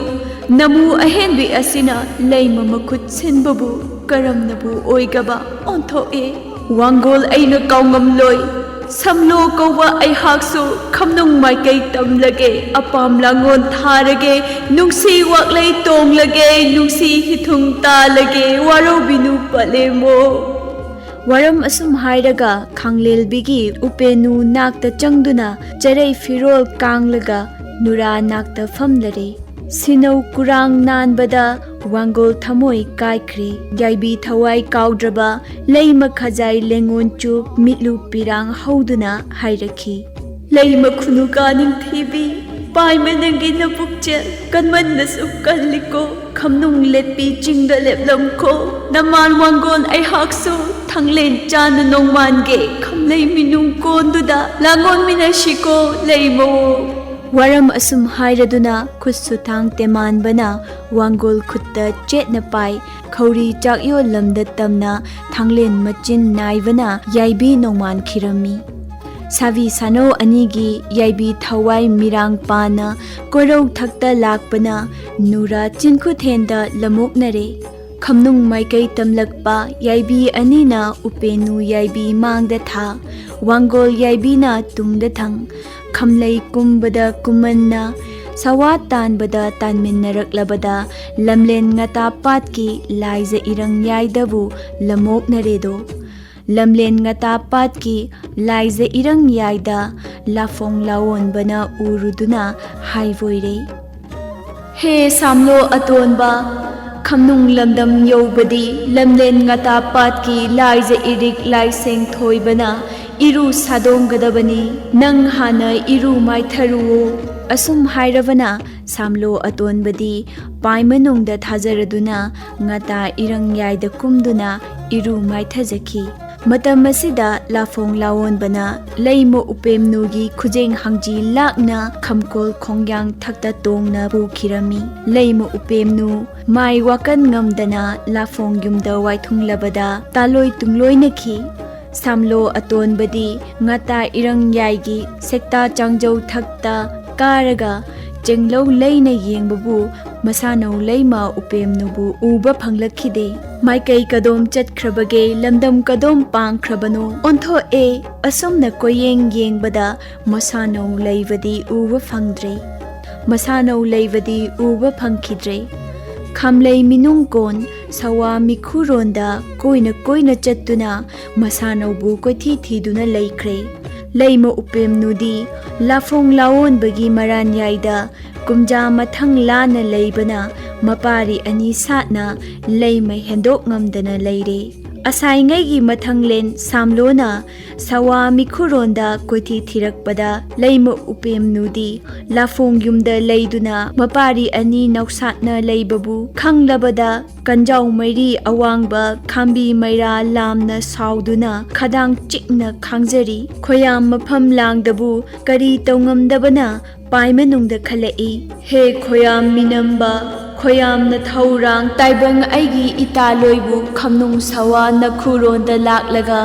ꯅꯃꯨ ꯑꯍꯦꯟꯕꯤ ꯑꯁꯤꯅ ꯂꯩꯃ ꯃꯈꯨꯠ ꯁꯤꯟꯕꯕꯨ ꯀꯔꯝꯅꯕꯨ ꯑꯣꯏꯒꯕ ꯑꯣꯟꯊꯣꯛꯑꯦ꯫ ꯋꯥꯡꯒꯣꯜ ꯑꯩꯅ ꯀꯥꯎꯉꯝꯂꯣꯏ꯫ ꯁꯝꯂꯣ ꯀꯧꯕ ꯑꯩꯍꯥꯛꯁꯨ ꯈꯝꯅꯨꯡ ꯃꯥꯏꯀꯩ ꯇꯝꯂꯒꯦ꯫ ꯑꯄꯥꯝ ꯂꯥꯡꯒꯣꯜ ꯊꯥꯔꯒꯦ, ꯅꯨꯡꯁꯤ ꯋꯥꯛꯂꯩ ꯇꯣꯡꯂꯒꯦ, ꯅꯨꯡꯁꯤ ꯍꯤꯊꯨꯡ ꯇꯥꯜꯂꯒꯦ, ꯋꯥꯔꯧꯕꯤꯅꯨ ꯄꯂꯦꯝꯕꯣ꯫ ꯋꯥꯔꯝ ꯑꯁꯨꯝ ꯍꯥꯏꯔꯒ ꯈꯥꯡꯂꯦꯜꯕꯤꯒꯤ ꯎꯄꯦꯅꯨ ꯅꯥꯛꯇ ꯆꯪꯗꯨꯅ ꯆꯔꯩ ꯐꯤꯔꯣꯜ ꯀꯥꯡꯂꯒ ꯅꯨꯔꯥ ꯅꯥꯛꯇ ꯐꯝꯂꯔꯦ꯫ ꯁꯤꯅꯧ ꯀꯨꯔꯥꯡ ꯅꯥꯟꯕꯗ ꯋꯥꯡꯒꯣꯜ ꯊꯃꯣꯏ ꯀꯥꯏꯈ꯭ꯔꯦ꯫ ꯌꯥꯏꯕꯤ ꯊꯋꯥꯏ ꯀꯥꯎꯗ꯭ꯔꯕ ꯂꯩꯃ ꯈꯖꯥꯏ ꯂꯦꯡꯉꯣꯟ ꯆꯨꯞ ꯃꯤꯠꯂꯨ ꯄꯤꯔꯥꯡ ꯍꯧꯗꯨꯅ ꯍꯥꯏꯔꯛꯈꯤ꯫ ꯂꯩꯃ ꯈꯨꯅꯨꯀꯥ ꯅꯤꯡꯊꯤꯕꯤ, ꯄꯥꯏꯃ ꯅꯪꯒꯤ ꯅꯄꯨꯛꯆꯦꯜ ꯀꯟꯃꯟꯅꯁꯨ ꯀꯜꯂꯤꯀꯣ꯫ ꯈꯝꯅꯨꯡ ꯂꯦꯠꯄꯤ ꯆꯤꯡꯗ ꯂꯦꯞꯂꯝꯈꯣ꯫ ꯅꯃꯥꯟ ꯋꯥꯡꯒꯣꯟ ꯑꯩꯍꯥꯛꯁꯨ ꯊꯥꯡꯂꯦꯟ ꯆꯥꯅ ꯅꯣꯡꯃꯥꯟꯒꯦ꯫ ꯈꯝꯂꯩ ꯃꯤꯅꯨꯡ ꯀꯣꯟꯗꯨꯗ ꯂꯥꯡꯒꯣꯟꯃꯤꯟꯅꯁꯤꯀꯣ ꯂꯩꯃꯋꯣ꯫ ꯋꯥꯔꯝ ꯑꯁꯨꯝ ꯍꯥꯏꯔꯗꯨꯅ ꯈꯨꯠꯁꯨ ꯊꯥꯡ ꯇꯦꯃꯥꯟꯕꯅ ꯋꯥꯡꯒꯣꯜ ꯈꯨꯠꯇ ꯆꯦꯠꯅ ꯄꯥꯏ, ꯈꯧꯔꯤ ꯆꯥꯛꯌꯣꯜ ꯂꯝꯗ ꯇꯝꯅ ꯊꯥꯡꯂꯦꯟ ꯃꯆꯤꯟ ꯅꯥꯏꯕꯅ ꯌꯥꯏꯕꯤ ꯅꯣꯡꯃꯥꯟꯈꯤꯔꯝꯃꯤ꯫ ꯁꯥꯕꯤ ꯁꯥꯅꯧ ꯑꯅꯤꯒꯤ ꯌꯥꯏꯕꯤ ꯊꯋꯥꯏ ꯃꯤꯔꯥꯡ ꯄꯥꯅ ꯀꯣꯔꯧ ꯊꯛꯇ ꯂꯥꯛꯄꯅ ꯅꯨꯔꯥ ꯆꯤꯟꯈꯨꯊꯦꯟꯗ ꯂꯃꯣꯛꯅꯔꯦ꯫ ꯈꯝꯅꯨꯡ ꯃꯥꯏꯀꯩ ꯇꯝꯂꯛꯄ ꯌꯥꯏꯕꯤ ꯑꯅꯤꯅ ꯎꯄꯦꯅꯨ ꯌꯥꯏꯕꯤ ꯃꯥꯡꯗ ꯊꯥ, ꯋꯥꯡꯒꯣꯜ ꯌꯥꯏꯕꯤꯅ ꯇꯨꯡꯗ ꯊꯪ꯫ ꯈꯝꯂꯩ ꯀꯨꯝꯕꯗ ꯀꯨꯝꯃꯟꯅ, ꯁꯋꯥ ꯇꯥꯟꯕꯗ ꯇꯥꯟꯃꯤꯟꯅꯔꯛꯂꯕꯗ ꯂꯝꯂꯦꯟ ꯉꯇꯥ ꯄꯥꯠꯀꯤ ꯂꯥꯏꯖ ꯏꯔꯪ ꯌꯥꯏꯗꯕꯨ ꯂꯃꯣꯛꯅꯔꯦꯗꯣ꯫ ꯂꯝꯂꯦꯟ ꯉꯇꯥ ꯄꯥꯠꯀꯤ ꯂꯥꯏꯖ ꯏꯔꯪ ꯌꯥꯏꯗ ꯂꯥꯐꯣꯡ ꯂꯥꯋꯣꯟꯕꯅ ꯎꯔꯨꯗꯨꯅ ꯍꯥꯏꯕꯣꯏꯔꯦ꯫ ꯍꯦ ꯁꯥꯝꯂꯣ ꯑꯇꯣꯟꯕ, ꯈꯝꯅꯨꯡ ꯂꯝꯗꯝ ꯌꯧꯕꯗꯤ ꯂꯝꯂꯦꯟ ꯉꯇꯥ ꯄꯥꯠꯀꯤ ꯂꯥꯏꯖ ꯏꯔꯤꯛ ꯂꯥꯏꯁꯦꯡ ꯊꯣꯏꯕꯅ ꯏꯔꯨ ꯁꯥꯗꯣꯡꯒꯗꯕꯅꯤ꯫ ꯅꯪ ꯍꯥꯟꯅ ꯏꯔꯨ ꯃꯥꯏꯊꯔꯨꯑꯣ꯫ ꯑꯁꯨꯝ ꯍꯥꯏꯔꯕꯅ ꯁꯥꯝꯂꯣ ꯑꯇꯣꯟꯕꯗꯤ ꯄꯥꯏ ꯃꯅꯨꯡꯗ ꯊꯥꯖꯔꯗꯨꯅ ꯉꯇꯥ ꯏꯔꯪ ꯌꯥꯏꯗ ꯀꯨꯝꯗꯨꯅ ꯏꯔꯨ ꯃꯥꯏꯊꯖꯈꯤ꯫ ꯃꯇꯝ ꯑꯁꯤꯗ ꯂꯥꯐꯣꯡ ꯂꯥꯋꯣꯟꯕꯅ ꯂꯩꯃ ꯎꯄꯦꯝꯅꯨꯒꯤ ꯈꯨꯖꯦꯡ ꯍꯥꯡꯖꯤ ꯂꯥꯛꯅ ꯈꯝꯀꯣꯜ ꯈꯣꯡꯌꯥꯡ ꯊꯛꯇ ꯇꯣꯡꯅ ꯄꯨꯈꯤꯔꯝꯃꯤ꯫ ꯂꯩꯃ ꯎꯄꯦꯝꯅꯨ ꯃꯥꯏ ꯋꯥꯀꯟ ꯉꯝꯗꯅ ꯂꯥꯐꯣꯡ ꯌꯨꯝꯗ ꯋꯥꯏꯊꯨꯡꯂꯕꯗ ꯇꯥꯂꯣꯏ ꯇꯨꯡꯂꯣꯏꯅꯈꯤ꯫ ꯁꯥꯝꯂꯣ ꯑꯇꯣꯟꯕꯗꯤ ꯉꯇꯥ ꯏꯔꯪ ꯌꯥꯏꯒꯤ ꯁꯦꯛꯇꯥ ꯆꯥꯡꯖꯧ ꯊꯛꯇ ꯀꯥꯔꯒ ꯆꯦꯡꯂꯧ ꯂꯩꯅ ꯌꯦꯡꯕꯕꯨ ꯃꯁꯥꯅꯧ ꯂꯩꯃ ꯎꯄꯦꯝꯅꯨꯕꯨ ꯎꯕ ꯐꯪꯂꯛꯈꯤꯗꯦ꯫ ꯃꯥꯏꯀꯩ ꯀꯗꯣꯝ ꯆꯠꯈ꯭ꯔꯕꯒꯦ, ꯂꯝꯗꯝ ꯀꯗꯣꯝ ꯄꯥꯡꯈ꯭ꯔꯕꯅꯣ ꯑꯣꯟꯊꯣꯛꯑꯦ꯫ ꯑꯁꯨꯝꯅ ꯀꯣꯏꯌꯦꯡ ꯌꯦꯡꯕꯗ ꯃꯁꯥꯅꯧ ꯂꯩꯕꯗꯤ ꯎꯕ ꯐꯪꯗ꯭ꯔꯦ꯫ ꯃꯁꯥꯅꯧ ꯂꯩꯕꯗꯤ ꯎꯕ ꯐꯪꯈꯤꯗ꯭ꯔꯦ꯫ ꯈꯥꯝꯂꯩ ꯃꯤꯅꯨꯡꯀꯣꯟ ꯁꯋꯥ ꯃꯤꯈꯨꯔꯣꯟꯗ ꯀꯣꯏꯅ ꯀꯣꯏꯅ ꯆꯠꯇꯨꯅ ꯃꯁꯥꯅꯧꯕꯨ ꯀꯣꯏꯊꯤ ꯊꯤꯗꯨꯅ ꯂꯩꯈ꯭ꯔꯦ꯫ ꯂꯩꯃ ꯎꯄꯦꯝꯅꯨꯗꯤ ꯂꯥꯐꯣꯡ ꯂꯥꯋꯣꯟꯕꯒꯤ ꯃꯔꯥꯟꯌꯥꯏꯗ ꯀꯨꯝꯖꯥ ꯃꯊꯪ ꯂꯥꯟꯅ ꯂꯩꯕꯅ ꯃꯄꯥꯔꯤ ꯑꯅꯤ ꯁꯥꯠꯅ ꯂꯩꯃ ꯍꯦꯟꯗꯣꯛ ꯉꯝꯗꯅ ꯂꯩꯔꯦ꯫ ꯑꯁꯥꯏꯉꯩꯒꯤ ꯃꯊꯪꯂꯦꯟ ꯁꯥꯝꯂꯣꯅ ꯁꯋꯥ ꯃꯤꯈꯨꯔꯣꯟꯗ ꯀꯣꯏꯊꯤ ꯊꯤꯔꯛꯄꯗ ꯂꯩꯃ ꯎꯄꯦꯝꯅꯨꯗꯤ ꯂꯥꯐꯣꯡ ꯌꯨꯝꯗ ꯂꯩꯗꯨꯅ ꯃꯄꯥꯔꯤ ꯑꯅꯤ ꯅꯧꯁꯥꯠꯅ ꯂꯩꯕꯕꯨ ꯈꯪꯂꯕꯗ ꯀꯟꯖꯥꯎ ꯃꯩꯔꯤ ꯑꯋꯥꯡꯕ ꯈꯥꯝꯕꯤ ꯃꯩꯔꯥ ꯂꯥꯝꯅ ꯁꯥꯎꯗꯨꯅ ꯈꯗꯥꯡ ꯆꯤꯛꯅ ꯈꯥꯡꯖꯔꯤ꯫ ꯈꯣꯌꯥꯝ ꯃꯐꯝ ꯂꯥꯡꯗꯕꯨ ꯀꯔꯤ ꯇꯧꯉꯝꯗꯕꯅ ꯄꯥꯏ ꯃꯅꯨꯡꯗ ꯈꯜꯂꯛꯏ꯫ ꯍꯦ ꯈꯣꯌꯥꯝ ꯃꯤꯅꯝꯕ, ꯈꯣꯌꯥꯝꯅ ꯊꯧꯔꯥꯡ ꯇꯥꯏꯕꯪ ꯑꯩꯒꯤ ꯏꯇꯥꯂꯣꯏꯕꯨ ꯈꯝꯅꯨꯡ ꯁꯋꯥ ꯅꯈꯨꯔꯣꯟꯗ ꯂꯥꯛꯂꯒ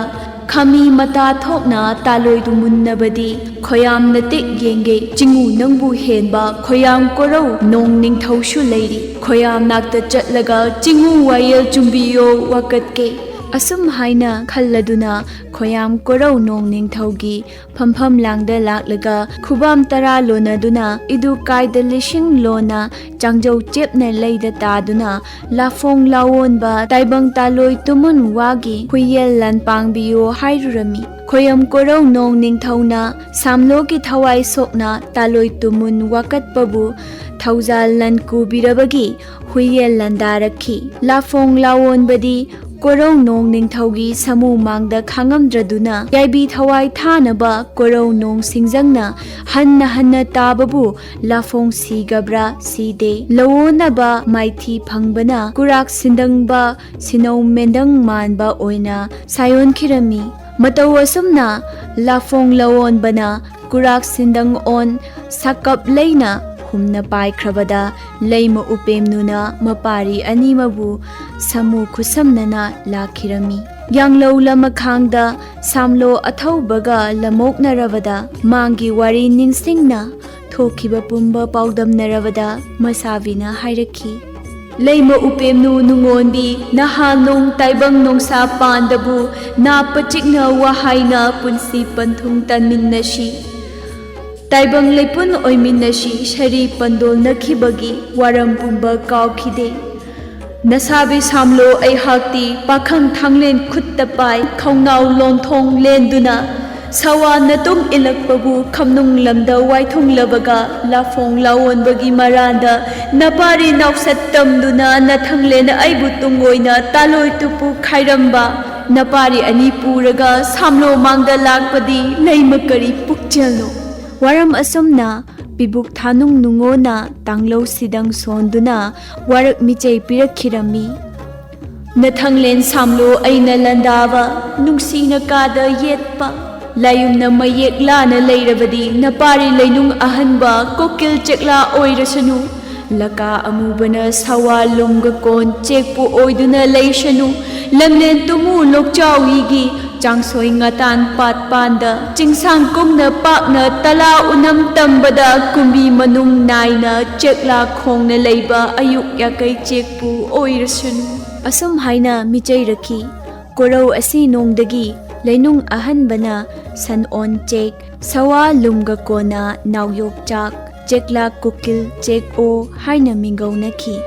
ꯈꯥꯃꯤ ꯃꯇꯥ ꯊꯣꯛꯅ ꯇꯥꯂꯣꯏꯗꯨ ꯃꯨꯟꯅꯕꯗꯤ ꯈꯣꯌꯥꯝꯅ ꯇꯦꯛ ꯌꯦꯡꯒꯦ꯫ ꯆꯤꯡꯉꯨ ꯅꯪꯕꯨ ꯍꯦꯟꯕ ꯈꯣꯌꯥꯝ ꯀꯣꯔꯧ ꯅꯣꯡ ꯅꯤꯡꯊꯧꯁꯨ ꯂꯩꯔꯤ꯫ ꯈꯣꯌꯥꯝ ꯅꯥꯛꯇ ꯆꯠꯂꯒ ꯆꯤꯡꯉꯨ ꯋꯥꯌꯦꯜ ꯆꯨꯝꯕꯤꯌꯣ ꯋꯥꯀꯠꯀꯦ꯫ ꯑꯁꯨꯝ ꯍꯥꯏꯅ ꯈꯜꯂꯗꯨꯅ ꯈꯣꯌꯥꯝ ꯀꯣꯔꯧ ꯅꯣꯡ ꯅꯤꯡꯊꯧꯒꯤ ꯐꯝꯐꯝ ꯂꯥꯡꯗ ꯂꯥꯛꯂꯒ ꯈꯨꯕꯥꯝ ꯇꯔꯥ ꯂꯣꯟꯅꯗꯨꯅ ꯏꯗꯨ ꯀꯥꯏꯗ ꯂꯤꯁꯤꯡ ꯂꯣꯟꯅ ꯆꯥꯡꯖꯧ ꯆꯦꯞꯅ ꯂꯩꯗ ꯇꯥꯗꯨꯅ ꯂꯥꯐꯣꯡ ꯂꯥꯋꯣꯟꯕ ꯇꯥꯏꯕꯪ ꯇꯥꯂꯣꯏ ꯇꯨꯃꯨꯟ ꯋꯥꯒꯤ ꯍꯨꯏꯌꯦꯜ ꯂꯥꯟ ꯄꯥꯡꯕꯤꯌꯣ ꯍꯥꯏꯔꯨꯔꯝꯃꯤ꯫ ꯈꯣꯌꯝ ꯀꯣꯔꯧ ꯅꯣꯡ ꯅꯤꯡꯊꯧꯅ ꯁꯥꯝꯂꯣꯒꯤ ꯊꯋꯥꯏ ꯁꯣꯛꯅ ꯇꯥꯂꯣꯏ ꯇꯨꯃꯨꯟ ꯋꯥꯀꯠꯄꯕꯨ ꯊꯧꯖꯥꯜ ꯂꯟ ꯀꯨꯕꯤꯔꯕꯒꯤ ꯍꯨꯏꯌꯦꯜ ꯂꯟꯗꯥꯔꯛꯈꯤ꯫ ꯂꯥꯐꯣꯡ ꯂꯥꯋꯣꯟꯕꯗꯤ ꯀꯣꯔꯧ ꯅꯣꯡ ꯅꯤꯡꯊꯧꯒꯤ ꯁꯥꯃꯨ ꯃꯥꯡꯗ ꯈꯥꯡꯉꯝꯗ꯭ꯔꯗꯨꯅ ꯌꯥꯏꯕꯤ ꯊꯋꯥꯏ ꯊꯥꯅꯕ ꯀꯣꯔꯧ ꯅꯣꯡ ꯁꯤꯡꯖꯪꯅ ꯍꯟꯅ ꯍꯟꯅ ꯇꯥꯕꯕꯨ ꯂꯥꯐꯣꯡ ꯁꯤꯒꯕ꯭ꯔꯥ ꯁꯤꯗꯦ꯫ ꯂꯧꯑꯣꯅꯕ ꯃꯥꯏꯊꯤ ꯐꯪꯕꯅ ꯀꯨꯔꯥꯛ ꯁꯤꯟꯗꯪꯕ ꯁꯤꯅꯧ ꯃꯦꯟꯗꯪ ꯃꯥꯟꯕ ꯑꯣꯏꯅ ꯁꯥꯏꯑꯣꯟꯈꯤꯔꯝꯃꯤ꯫ ꯃꯇꯧ ꯑꯁꯨꯝꯅ ꯂꯥꯐꯣꯡ ꯂꯧꯑꯣꯟꯕꯅ ꯀꯨꯔꯥꯛ ꯁꯤꯟꯗꯪ ꯑꯣꯟ ꯁꯥꯀꯞ ꯂꯩꯅ ꯍꯨꯝꯅ ꯄꯥꯏꯈ꯭ꯔꯕꯗ ꯂꯩꯃ ꯎꯄꯦꯝꯅꯨꯅ ꯃꯄꯥꯔꯤ ꯑꯅꯤꯃꯕꯨ ꯁꯥꯃꯨ ꯈꯨꯠꯁꯝꯅꯅ ꯂꯥꯛꯈꯤꯔꯝꯃꯤ꯫ ꯌꯥꯡꯂꯧ ꯂꯃꯈꯥꯡꯗ ꯁꯥꯝꯂꯣ ꯑꯊꯧꯕꯒ ꯂꯃꯣꯛꯅꯔꯕꯗ, ꯃꯥꯡꯒꯤ ꯋꯥꯔꯤ ꯅꯤꯡꯁꯤꯡꯅ ꯊꯣꯛꯈꯤꯕ ꯄꯨꯝꯕ ꯄꯥꯎꯗꯝꯅꯔꯕꯗ, ꯃꯁꯥꯕꯤꯅ ꯍꯥꯏꯔꯛꯈꯤ, "ꯂꯩꯃ ꯎꯄꯦꯝꯅꯨ ꯅꯨꯡꯉꯣꯟꯕꯤ, ꯅꯍꯥꯟ ꯅꯣꯡ ꯇꯥꯏꯕꯪ ꯅꯣꯡꯁꯥ ꯄꯥꯟꯗꯕꯨ ꯅꯥꯞꯄ ꯆꯤꯛꯅ ꯋꯥꯍꯥꯏꯅ ꯄꯨꯟꯁꯤ ꯄꯟꯊꯨꯡ ꯇꯟꯃꯤꯟꯅꯁꯤ꯫ ꯇꯥꯏꯕꯪ ꯂꯩꯄꯨꯟ ꯑꯣꯏꯃꯤꯟꯅꯁꯤ, ꯁꯔꯤ ꯄꯟꯗꯣꯜꯅꯈꯤꯕꯒꯤ ꯋꯥꯔꯝ ꯄꯨꯝꯕ ꯀꯥꯎꯈꯤꯗꯦ꯫ ꯅꯁꯥꯕꯤ ꯁꯥꯝꯂꯣ ꯑꯩꯍꯥꯛꯇꯤ ꯄꯥꯈꯪ ꯊꯥꯡꯂꯦꯟ ꯈꯨꯠꯇ ꯄꯥꯏ, ꯈꯧꯅꯥꯎ ꯂꯣꯟꯊꯣꯡ ꯂꯦꯟꯗꯨꯅ, ꯁꯋꯥ ꯅꯇꯨꯝ ꯏꯜꯂꯛꯄꯕꯨ ꯈꯝꯅꯨꯡ ꯂꯝꯗ ꯋꯥꯏꯊꯨꯡꯂꯕꯒ, ꯂꯥꯐꯣꯡ ꯂꯥꯋꯣꯟꯕꯒꯤ ꯃꯔꯥꯟꯗ ꯅꯄꯥꯔꯤ ꯅꯥꯎꯁꯠ ꯇꯝꯗꯨꯅ ꯅꯊꯪꯂꯦꯟ ꯑꯩꯕꯨ ꯇꯨꯡꯑꯣꯏꯅ ꯇꯥꯂꯣꯏ ꯇꯨꯄꯨ ꯈꯥꯏꯔꯝꯕ, ꯅꯄꯥꯔꯤ ꯑꯅꯤ ꯄꯨꯔꯒ ꯁꯥꯝꯂꯣ ꯃꯥꯡꯗ ꯂꯥꯛꯄꯗꯤ ꯂꯩꯃ ꯀꯔꯤ ꯄꯨꯛꯆꯦꯜꯅꯣ?" ꯋꯥꯔꯝ ꯑꯁꯨꯝꯅ ꯄꯤꯕꯨꯛ ꯊꯥꯅꯨꯡ ꯅꯨꯡꯉꯣꯅ ꯇꯥꯡꯂꯧ ꯁꯤꯗꯪ ꯁꯣꯟꯗꯨꯅ ꯋꯥꯔꯛ ꯃꯤꯆꯩ ꯄꯤꯔꯛꯈꯤꯔꯝꯃꯤ꯫ ꯅꯊꯪꯂꯦꯟ ꯁꯥꯝꯂꯣ ꯑꯩꯅ ꯂꯟꯗꯥꯕ, ꯅꯨꯡꯁꯤꯅ ꯀꯥꯗ ꯌꯦꯠꯄ, ꯂꯥꯌꯨꯝꯅ ꯃꯌꯦꯛ ꯂꯥꯅ ꯂꯩꯔꯕꯗꯤ ꯅꯄꯥꯔꯤ ꯂꯩꯅꯨꯡ ꯑꯍꯟꯕ ꯀꯣꯀꯤꯜ ꯆꯦꯛꯂꯥ ꯑꯣꯏꯔꯁꯅꯨ꯫ ꯂꯀꯥ ꯑꯃꯨꯕꯅ ꯁꯋꯥ ꯂꯨꯝꯒ ꯀꯣꯟ ꯆꯦꯛꯄꯨ ꯑꯣꯏꯗꯨꯅ ꯂꯩꯁꯅꯨ꯫ ꯂꯝꯂꯦꯟ ꯇꯨꯃꯨ ꯂꯣꯛꯆꯥꯎꯏꯒꯤ ꯆꯥꯡꯁꯣꯏ ꯉꯇꯥꯟ ꯄꯥꯠ ꯄꯥꯟꯗ ꯆꯤꯡꯁꯥꯡ ꯀꯨꯝꯅ ꯄꯥꯛꯅ ꯇꯂꯥ ꯎꯅꯝ ꯇꯝꯕꯗ ꯀꯨꯝꯕꯤ ꯃꯅꯨꯡ ꯅꯥꯏꯅ ꯆꯦꯛꯂꯥ ꯈꯣꯡꯅ ꯂꯩꯕ ꯑꯌꯨꯛ ꯌꯥꯀꯩ ꯆꯦꯛꯄꯨ ꯑꯣꯏꯔꯁꯅꯨ꯫ ꯑꯁꯨꯝ ꯍꯥꯏꯅ ꯃꯤꯆꯩꯔꯛꯈꯤ꯫ ꯀꯣꯔꯧ ꯑꯁꯤ ꯅꯣꯡꯗꯒꯤ ꯂꯩꯅꯨꯡ ꯑꯍꯟꯕꯅ ꯁꯟ ꯑꯣꯟ ꯆꯦꯛ, ꯁꯋꯥ ꯂꯨꯝꯒ ꯀꯣꯟꯅ ꯅꯥꯎꯌꯣꯛꯆꯥꯛ, ꯆꯦꯛꯂꯥ ꯀꯨꯀꯤꯜ ꯆꯦꯛ ꯑꯣ ꯍꯥꯏꯅ ꯃꯤꯡꯒꯧꯅꯈꯤ꯫